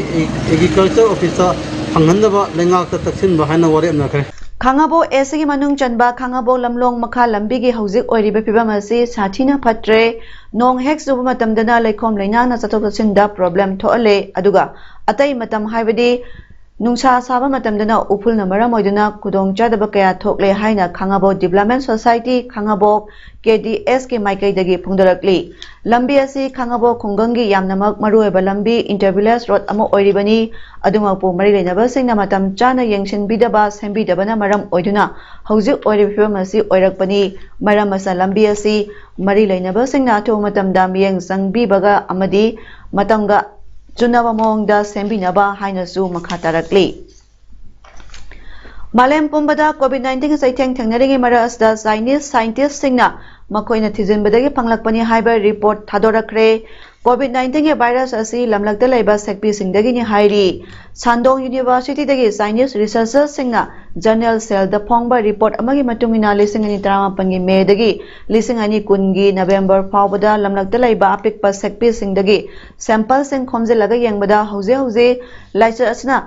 ꯑꯦꯒ꯭ꯔꯤꯀꯜꯆꯔ ꯑꯣꯐꯤꯁꯇ ꯐꯪꯍꯟꯅꯕ ꯂꯩꯉꯥꯛꯇ ꯇꯛꯁꯤꯟꯕ ꯍꯥꯏꯅ ꯋꯥꯔꯦꯞꯅꯈ꯭ꯔꯦ꯫ ꯈꯥꯉꯕꯣꯛ ꯑꯦꯁꯤꯒꯤ ꯃꯅꯨꯡ ꯆꯟꯕ ꯈꯥꯉꯕꯣꯛ ꯂꯝꯂꯣꯡ ꯃꯈꯥ ꯂꯝꯕꯤꯒꯤ ꯍꯧꯖꯤꯛ ꯑꯣꯏꯔꯤꯕ ꯐꯤꯕꯝ ꯑꯁꯤ ꯁꯥꯊꯤꯅ ꯐꯠꯇ꯭ꯔꯦ꯫ ꯅꯣꯡ ꯍꯦꯛ ꯆꯨꯕ ꯃꯇꯝꯗꯅ ꯂꯩꯈꯣꯝ ꯂꯩꯅꯥꯡꯅ ꯆꯠꯊꯣꯛ ꯆꯠꯁꯤꯟꯗ ꯄ꯭ꯔꯣꯕ꯭ꯂꯦꯝ ꯊꯣꯛꯍꯜꯂꯦ, ꯑꯗꯨꯒ ꯑꯇꯩ ꯃꯇꯝ ꯍꯥꯏꯕꯗꯤ ꯅꯨꯡꯁꯥ ꯁꯥꯕ ꯃꯇꯝꯗꯅ ꯎꯐꯨꯜꯅ ꯃꯔꯝ ꯑꯣꯏꯗꯨꯅ ꯈꯨꯗꯣꯡꯆꯥꯗꯕ ꯀꯌꯥ ꯊꯣꯛꯂꯦ ꯍꯥꯏꯅ ꯈꯥꯉꯕꯣꯛ ꯗꯤꯕ꯭ꯂꯞꯃꯦꯟ ꯁꯣꯁꯥꯏꯇꯤ ꯈꯥꯉꯕꯣꯛ ꯀꯦ ꯗꯤ ꯑꯦꯁꯀꯤ ꯃꯥꯏꯀꯩꯗꯒꯤ ꯐꯣꯡꯗꯣꯔꯛꯂꯤ꯫ ꯂꯝꯕꯤ ꯑꯁꯤ ꯈꯥꯉꯕꯣꯛ ꯈꯨꯡꯒꯪꯒꯤ ꯌꯥꯝꯅꯃꯛ ꯃꯔꯨꯑꯣꯏꯕ ꯂꯝꯕꯤ, ꯏꯟꯇꯔ ꯚꯤꯂꯦꯖ ꯔꯣꯗ ꯑꯃ ꯑꯣꯏꯔꯤꯕꯅꯤ꯫ ꯑꯗꯨꯃꯛꯄꯨ ꯃꯔꯤ ꯂꯩꯅꯕꯁꯤꯡꯅ ꯃꯇꯝ ꯆꯥꯅ ꯌꯦꯡꯁꯤꯟꯕꯤꯗꯕ, ꯁꯦꯝꯕꯤꯗꯕꯅ ꯃꯔꯝ ꯑꯣꯏꯗꯨꯅ ꯍꯧꯖꯤꯛ ꯑꯣꯏꯔꯤꯕ ꯐꯤꯕꯝ ꯑꯁꯤ ꯑꯣꯏꯔꯛꯄꯅꯤ꯫ ꯃꯔꯝ ꯑꯁꯤꯅ ꯂꯝꯕꯤ ꯑꯁꯤ ꯃꯔꯤ ꯂꯩꯅꯕꯁꯤꯡꯅ ꯑꯊꯨꯕ ꯃꯇꯝꯗ ꯃꯤꯠꯌꯦꯡ ꯆꯪꯕꯤꯕꯒ ꯑꯃꯗꯤ ꯃꯇꯝꯒ ꯆꯨꯅꯕ ꯃꯑꯣꯡꯗ ꯁꯦꯝꯕꯤꯅꯕ ꯍꯥꯏꯅꯁꯨ ꯃꯈꯥ ꯇꯥꯔꯛꯂꯤ꯫ ꯃꯥꯂꯦꯝ ꯄꯨꯝꯕꯗ ꯀꯣꯚꯤꯗ ꯅꯥꯏꯟꯇꯤꯟꯒꯤ ꯆꯩꯊꯦꯡ ꯊꯦꯡꯅꯔꯤꯉꯩ ꯃꯔꯛ ꯑꯁꯤꯗ ꯆꯥꯏꯅꯤꯁ ꯁꯥꯏꯟꯇꯤꯁꯁꯤꯡꯅ ꯃꯈꯣꯏꯅ ꯊꯤꯖꯤꯟꯕꯗꯒꯤ ꯐꯪꯂꯛꯄꯅꯤ ꯍꯥꯏꯕ ꯔꯤꯄꯣꯔꯠ ꯊꯥꯗꯣꯔꯛꯈ꯭ꯔꯦ꯫ ꯀꯣꯚꯤꯗ ꯅꯥꯏꯟꯇꯤꯟꯒꯤ ꯚꯥꯏꯔꯁ ꯑꯁꯤ ꯂꯝꯂꯛꯇ ꯂꯩꯕ ꯁꯛꯄꯤꯁꯤꯡꯗꯒꯤꯅꯤ ꯍꯥꯏꯔꯤ꯫ ꯁꯥꯟꯗꯣꯡ ꯌꯨꯅꯤꯚꯔꯁꯤꯇꯤꯗꯒꯤ ꯆꯥꯏꯅꯤꯁ ꯔꯤꯁꯔꯆꯔꯁꯤꯡꯅ ꯖꯔꯅꯦꯜ ꯁꯦꯜꯗ ꯐꯣꯡꯕ ꯔꯤꯄꯣꯔꯠ ꯑꯃꯒꯤ ꯃꯇꯨꯡ ꯏꯟꯅ, ꯂꯤꯁꯤꯡ ꯑꯅꯤ ꯇꯔꯥꯃꯥꯄꯟꯒꯤ ꯃꯦꯗꯒꯤ ꯂꯤꯁꯤꯡ ꯑꯅꯤ ꯀꯨꯟꯒꯤ ꯅꯕꯦꯝꯕꯔ ꯐꯥꯎꯕꯗ ꯂꯝꯂꯛꯇ ꯂꯩꯕ ꯑꯄꯤꯛꯄ ꯁꯛꯄꯤꯁꯤꯡꯗꯒꯤ ꯁꯦꯝꯄꯜꯁꯤꯡ ꯈꯣꯝꯖꯤꯜꯂꯒ ꯌꯦꯡꯕꯗ, ꯍꯧꯖꯤꯛ ꯍꯧꯖꯤꯛ ꯂꯥꯏꯆꯠ ꯑꯁꯤꯅ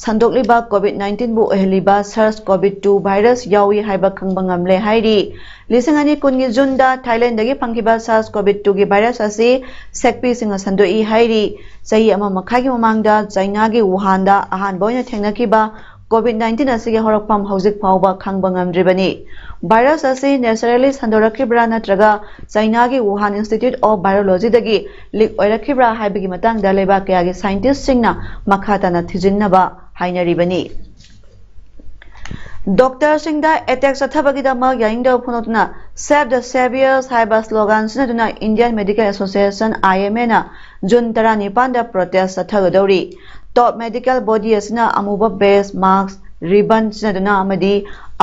ꯁꯟꯗꯣꯛꯂꯤꯕ ꯀꯣꯚꯤꯗ ꯅꯥꯏꯟꯇꯤꯟꯕꯨ ꯑꯣꯏꯍꯜꯂꯤꯕ ꯁꯥꯔꯁ ꯀꯣꯚꯤꯗ ꯇꯨ ꯚꯥꯏꯔꯁ ꯌꯥꯎꯏ ꯍꯥꯏꯕ ꯈꯪꯕ ꯉꯝꯂꯦ ꯍꯥꯏꯔꯤ꯫ ꯂꯤꯁꯤꯡ ꯑꯅꯤ ꯀꯨꯟꯒꯤ ꯖꯨꯟꯗ ꯊꯥꯏꯂꯦꯟꯗꯒꯤ ꯐꯪꯈꯤꯕ ꯁꯥꯔꯁ ꯀꯣꯚꯤꯗ ꯇꯨꯒꯤ ꯚꯥꯏꯔꯁ ꯑꯁꯤ ꯁꯦꯛꯄꯤꯁꯤꯡꯅ ꯁꯟꯗꯣꯛꯏ ꯍꯥꯏꯔꯤ꯫ ꯆꯍꯤ ꯑꯃ ꯃꯈꯥꯏꯒꯤ ꯃꯃꯥꯡꯗ ꯆꯥꯏꯅꯥꯒꯤ ꯋꯨꯍꯥꯟꯗ ꯑꯍꯥꯟꯕ ꯑꯣꯏꯅ ꯊꯦꯡꯅꯈꯤꯕ ꯀꯣꯚꯤꯗ ꯅꯥꯏꯟꯇꯤꯟ ꯑꯁꯤꯒꯤ ꯍꯧꯔꯛꯐꯝ ꯍꯧꯖꯤꯛ ꯐꯥꯎꯕ ꯈꯪꯕ ꯉꯝꯗ꯭ꯔꯤꯕꯅꯤ꯫ ꯚꯥꯏꯔꯁ ꯑꯁꯤ ꯅꯦꯆꯔꯦꯜꯂꯤ ꯁꯟꯗꯣꯔꯛꯈꯤꯕ꯭ꯔꯥ ꯅꯠꯇ꯭ꯔꯒ ꯆꯥꯏꯅꯥꯒꯤ ꯋꯨꯍꯥꯟ ꯏꯟꯁꯇꯤꯇ꯭ꯌꯨꯠ ꯑꯣꯐ ꯚꯥꯏꯔꯣꯂꯣꯖꯤꯗꯒꯤ ꯂꯤꯛ ꯑꯣꯏꯔꯛꯈꯤꯕ꯭ꯔꯥ ꯍꯥꯏꯕꯒꯤ ꯃꯇꯥꯡꯗ ꯂꯩꯕꯥꯛ ꯀꯌꯥꯒꯤ ꯁꯥꯏꯟꯇꯤꯁꯁꯤꯡꯅ ꯃꯈꯥ ꯇꯥꯅ ꯊꯤꯖꯤꯟꯅꯕ ꯍꯥꯏꯅꯔꯤꯕꯅꯤ꯫ ꯗꯣꯛꯇꯔꯁꯤꯡꯗ ꯑꯦꯇꯦꯛ ꯆꯠꯊꯕꯒꯤꯗꯃꯛ ꯌꯥꯅꯤꯡꯗꯕ ꯐꯣꯡꯗꯣꯛꯇꯨꯅ Save the Saviours ꯍꯥꯏꯕ ꯁ꯭ꯂꯣꯒꯥꯟ ꯁꯤꯖꯤꯟꯅꯗꯨꯅ ꯏꯟꯗꯤꯌꯟ ꯃꯦꯗꯤꯀꯦꯜ ꯑꯦꯁꯣꯁꯤꯌꯦꯁꯟ, ꯑꯥꯏ ꯑꯦꯝ ꯑꯦꯅ ꯖꯨꯟ ꯇꯔꯥꯅꯤꯄꯥꯟꯗ ꯄ꯭ꯔꯣꯇꯦꯁ ꯆꯠꯊꯒꯗꯧꯔꯤ꯫ ꯇꯣꯞ ꯃꯦꯗꯤꯀꯦꯜ ꯕꯣꯗꯤ ꯑꯁꯤꯅ ꯑꯃꯨꯕ ꯕꯦꯖ, ꯃꯥꯁꯛ, ꯔꯤꯕꯟ ꯁꯤꯖꯤꯟꯅꯗꯨꯅ ꯑꯃꯗꯤ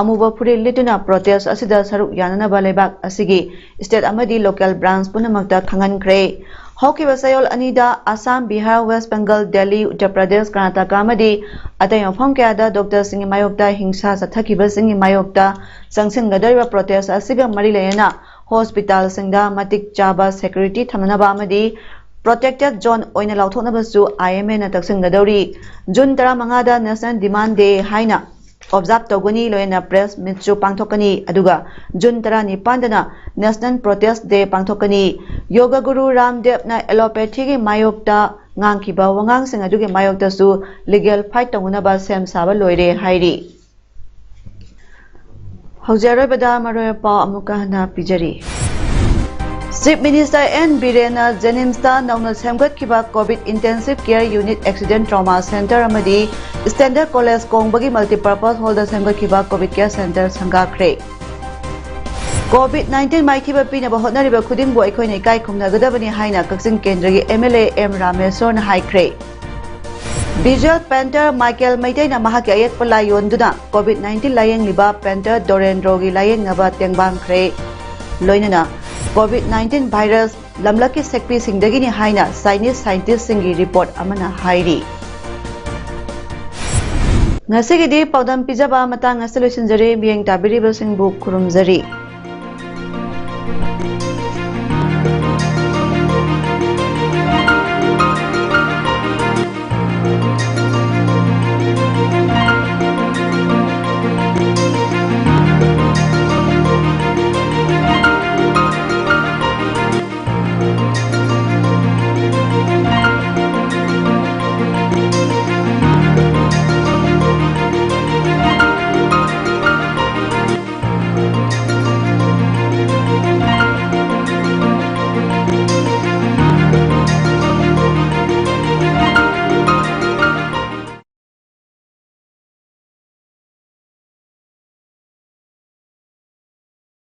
ꯑꯃꯨꯕ ꯐꯨꯔꯤꯠ ꯂꯤꯠꯇꯨꯅ ꯄ꯭ꯔꯣꯇꯦꯁ ꯑꯁꯤꯗ ꯁꯔꯨꯛ ꯌꯥꯅꯅꯕ ꯂꯩꯕꯥꯛ ꯑꯁꯤꯒꯤ ꯁ꯭ꯇꯦꯠ ꯑꯃꯗꯤ ꯂꯣꯀꯦꯜ ꯕ꯭ꯔꯥꯟꯆ ꯄꯨꯝꯅꯃꯛꯇ ꯈꯪꯍꯟꯈ꯭ꯔꯦ꯫ ꯍꯧꯈꯤꯕ ꯆꯌꯣꯜ ꯑꯅꯤꯗ ꯑꯁꯥꯝ, ꯕꯤꯍꯥꯔ, ꯋꯦꯁ ꯕꯦꯡꯒꯜ, ꯗꯦꯜꯂꯤ, ꯎꯠꯇꯔ ꯄ꯭ꯔꯗꯦꯁ, ꯀꯔꯅꯥꯇꯀꯥ ꯑꯃꯗꯤ ꯑꯇꯩ ꯃꯐꯝ ꯀꯌꯥꯗ ꯗꯣꯛꯇꯔꯁꯤꯡꯒꯤ ꯃꯥꯌꯣꯛꯇ ꯍꯤꯡꯁꯥ ꯆꯠꯊꯈꯤꯕꯁꯤꯡꯒꯤ ꯃꯥꯌꯣꯛꯇ ꯆꯪꯁꯤꯟꯒꯗꯧꯔꯤꯕ ꯄ꯭ꯔꯣꯇꯦꯁ ꯑꯁꯤꯒ ꯃꯔꯤ ꯂꯩꯅꯅ ꯍꯣꯁꯄꯤꯇꯥꯜꯁꯤꯡꯗ ꯃꯇꯤꯛ ꯆꯥꯕ ꯁꯦꯀ꯭ꯌꯨꯔꯤꯇꯤ ꯊꯝꯅꯅꯕ ꯑꯃꯗꯤ ꯄ꯭ꯔꯣꯇꯦꯛꯇꯦꯗ ꯖꯣꯟ ꯑꯣꯏꯅ ꯂꯥꯎꯊꯣꯛꯅꯕꯁꯨ ꯑꯥꯏ ꯑꯦꯝ ꯑꯦꯅ ꯇꯛꯁꯤꯟꯒꯗꯧꯔꯤ꯫ ꯖꯨꯟ ꯇꯔꯥꯃꯉꯥꯗ ꯅꯦꯁꯅꯦꯜ ꯗꯤꯃꯥꯟ ꯗꯦ ꯍꯥꯏꯅ ꯑꯣꯕꯖꯥꯔꯕ ꯇꯧꯒꯅꯤ, ꯂꯣꯏꯅꯅ ꯄ꯭ꯔꯦꯁ ꯃꯤꯠꯁꯨ ꯄꯥꯡꯊꯣꯛꯀꯅꯤ, ꯑꯗꯨꯒ ꯖꯨꯟ ꯇꯔꯥꯅꯤꯄꯥꯟꯗꯅ ꯅꯦꯁꯅꯦꯜ ꯄ꯭ꯔꯣꯇꯦꯁ ꯗꯦ ꯄꯥꯡꯊꯣꯛꯀꯅꯤ꯫ ꯌꯣꯒ ꯒꯨꯔꯨ ꯔꯥꯝꯗꯦꯕꯅ ꯑꯦꯂꯣꯄꯦꯊꯤꯒꯤ ꯃꯥꯌꯣꯛꯇ ꯉꯥꯡꯈꯤꯕ ꯋꯥꯉꯥꯡꯁꯤꯡ ꯑꯗꯨꯒꯤ ꯃꯥꯌꯣꯛꯇꯁꯨ ꯂꯤꯒꯦꯜ ꯐꯥꯏꯠ ꯇꯧꯅꯅꯕ ꯁꯦꯝ ꯁꯥꯕ ꯂꯣꯏꯔꯦ ꯍꯥꯏꯔꯤ꯫ ꯍꯧꯖꯤꯛ ꯑꯔꯣꯏꯕꯗ ꯃꯔꯨꯑꯣꯏꯕ ꯄꯥꯎ ꯑꯃꯨꯛꯀ ꯍꯟꯅ ꯄꯤꯖꯔꯤ꯫ ꯆꯤꯐ ꯃꯤꯅꯤꯁꯇꯔ ꯑꯦꯟ ꯕꯤꯔꯦꯟꯅ ꯖꯦꯅꯤꯝꯁꯇ ꯅꯧꯅ ꯁꯦꯝꯒꯠꯈꯤꯕ covid intensive care unit, accident trauma centre ꯑꯃꯗꯤ ꯁ꯭ꯇꯦꯟꯗꯔꯗ ꯀꯣꯂꯦꯖ ꯀꯣꯡꯕꯒꯤ ꯃꯜꯇꯤꯄꯔꯄꯁ ꯍꯣꯜꯗ ꯁꯦꯝꯒꯠꯈꯤꯕ ꯀꯣꯚꯤꯗ ꯀꯦꯌꯔ ꯁꯦꯟꯇꯔ ꯁꯪꯒꯥꯈ꯭ꯔꯦ꯫ ꯀꯣꯚꯤꯗ ꯅꯥꯏꯟꯇꯤꯟ ꯃꯥꯏꯊꯤꯕ ꯄꯤꯅꯕ ꯍꯣꯠꯅꯔꯤꯕ ꯈꯨꯗꯤꯡꯕꯨ ꯑꯩꯈꯣꯏꯅ ꯏꯀꯥꯏ ꯈꯨꯝꯅꯒꯗꯕꯅꯤ ꯍꯥꯏꯅ ꯀꯛꯆꯤꯡ ꯀꯦꯟꯗ꯭ꯔꯒꯤ ꯑꯦꯝ ꯑꯦꯜ ꯑꯦ ꯑꯦꯝ ꯔꯥꯃꯦꯁꯣꯔꯅ ꯍꯥꯏꯈ꯭ꯔꯦ꯫ ꯚꯤꯖꯨꯋꯦꯜ ꯄꯦꯟꯇꯔ ꯃꯥꯏꯀꯦꯜ ꯃꯩꯇꯩꯅ ꯃꯍꯥꯛꯀꯤ ꯑꯌꯦꯛꯄ ꯂꯥꯏ ꯌꯣꯟꯗꯨꯅ ꯀꯣꯚꯤꯗ ꯅꯥꯏꯟꯇꯤꯟ ꯂꯥꯌꯦꯡꯂꯤꯕ ꯄꯦꯟꯇꯔ ꯗꯣꯔꯦꯟꯗ꯭ꯔꯣꯒꯤ ꯂꯥꯌꯦꯡꯅꯕ ꯇꯦꯡꯕꯥꯡꯈ꯭ꯔꯦ꯫ ꯂꯣꯏꯅꯅ ꯀꯣꯚꯤꯗ ꯅꯥꯏꯟꯇꯤꯟ ꯚꯥꯏꯔꯁ ꯂꯝꯂꯛꯀꯤ ꯁꯛꯄꯤꯁꯤꯡꯗꯒꯤꯅꯤ ꯍꯥꯏꯅ ꯆꯥꯏꯅꯤꯁ ꯁꯥꯏꯟꯇꯤꯁꯁꯤꯡꯒꯤ ꯔꯤꯄꯣꯔꯠ ꯑꯃꯅ ꯍꯥꯏꯔꯤ꯫ ꯉꯁꯤꯒꯤꯗꯤ ꯄꯥꯎꯗꯝ ꯄꯤꯖꯕ ꯃꯇꯥꯡ ꯑꯁꯤꯗ ꯂꯣꯏꯁꯤꯟꯖꯔꯦ꯫ ꯃꯤꯠꯌꯦꯡ ꯇꯥꯕꯤꯔꯤꯕꯁꯤꯡꯕꯨ ꯈꯨꯔꯨꯝꯖꯔꯤ꯫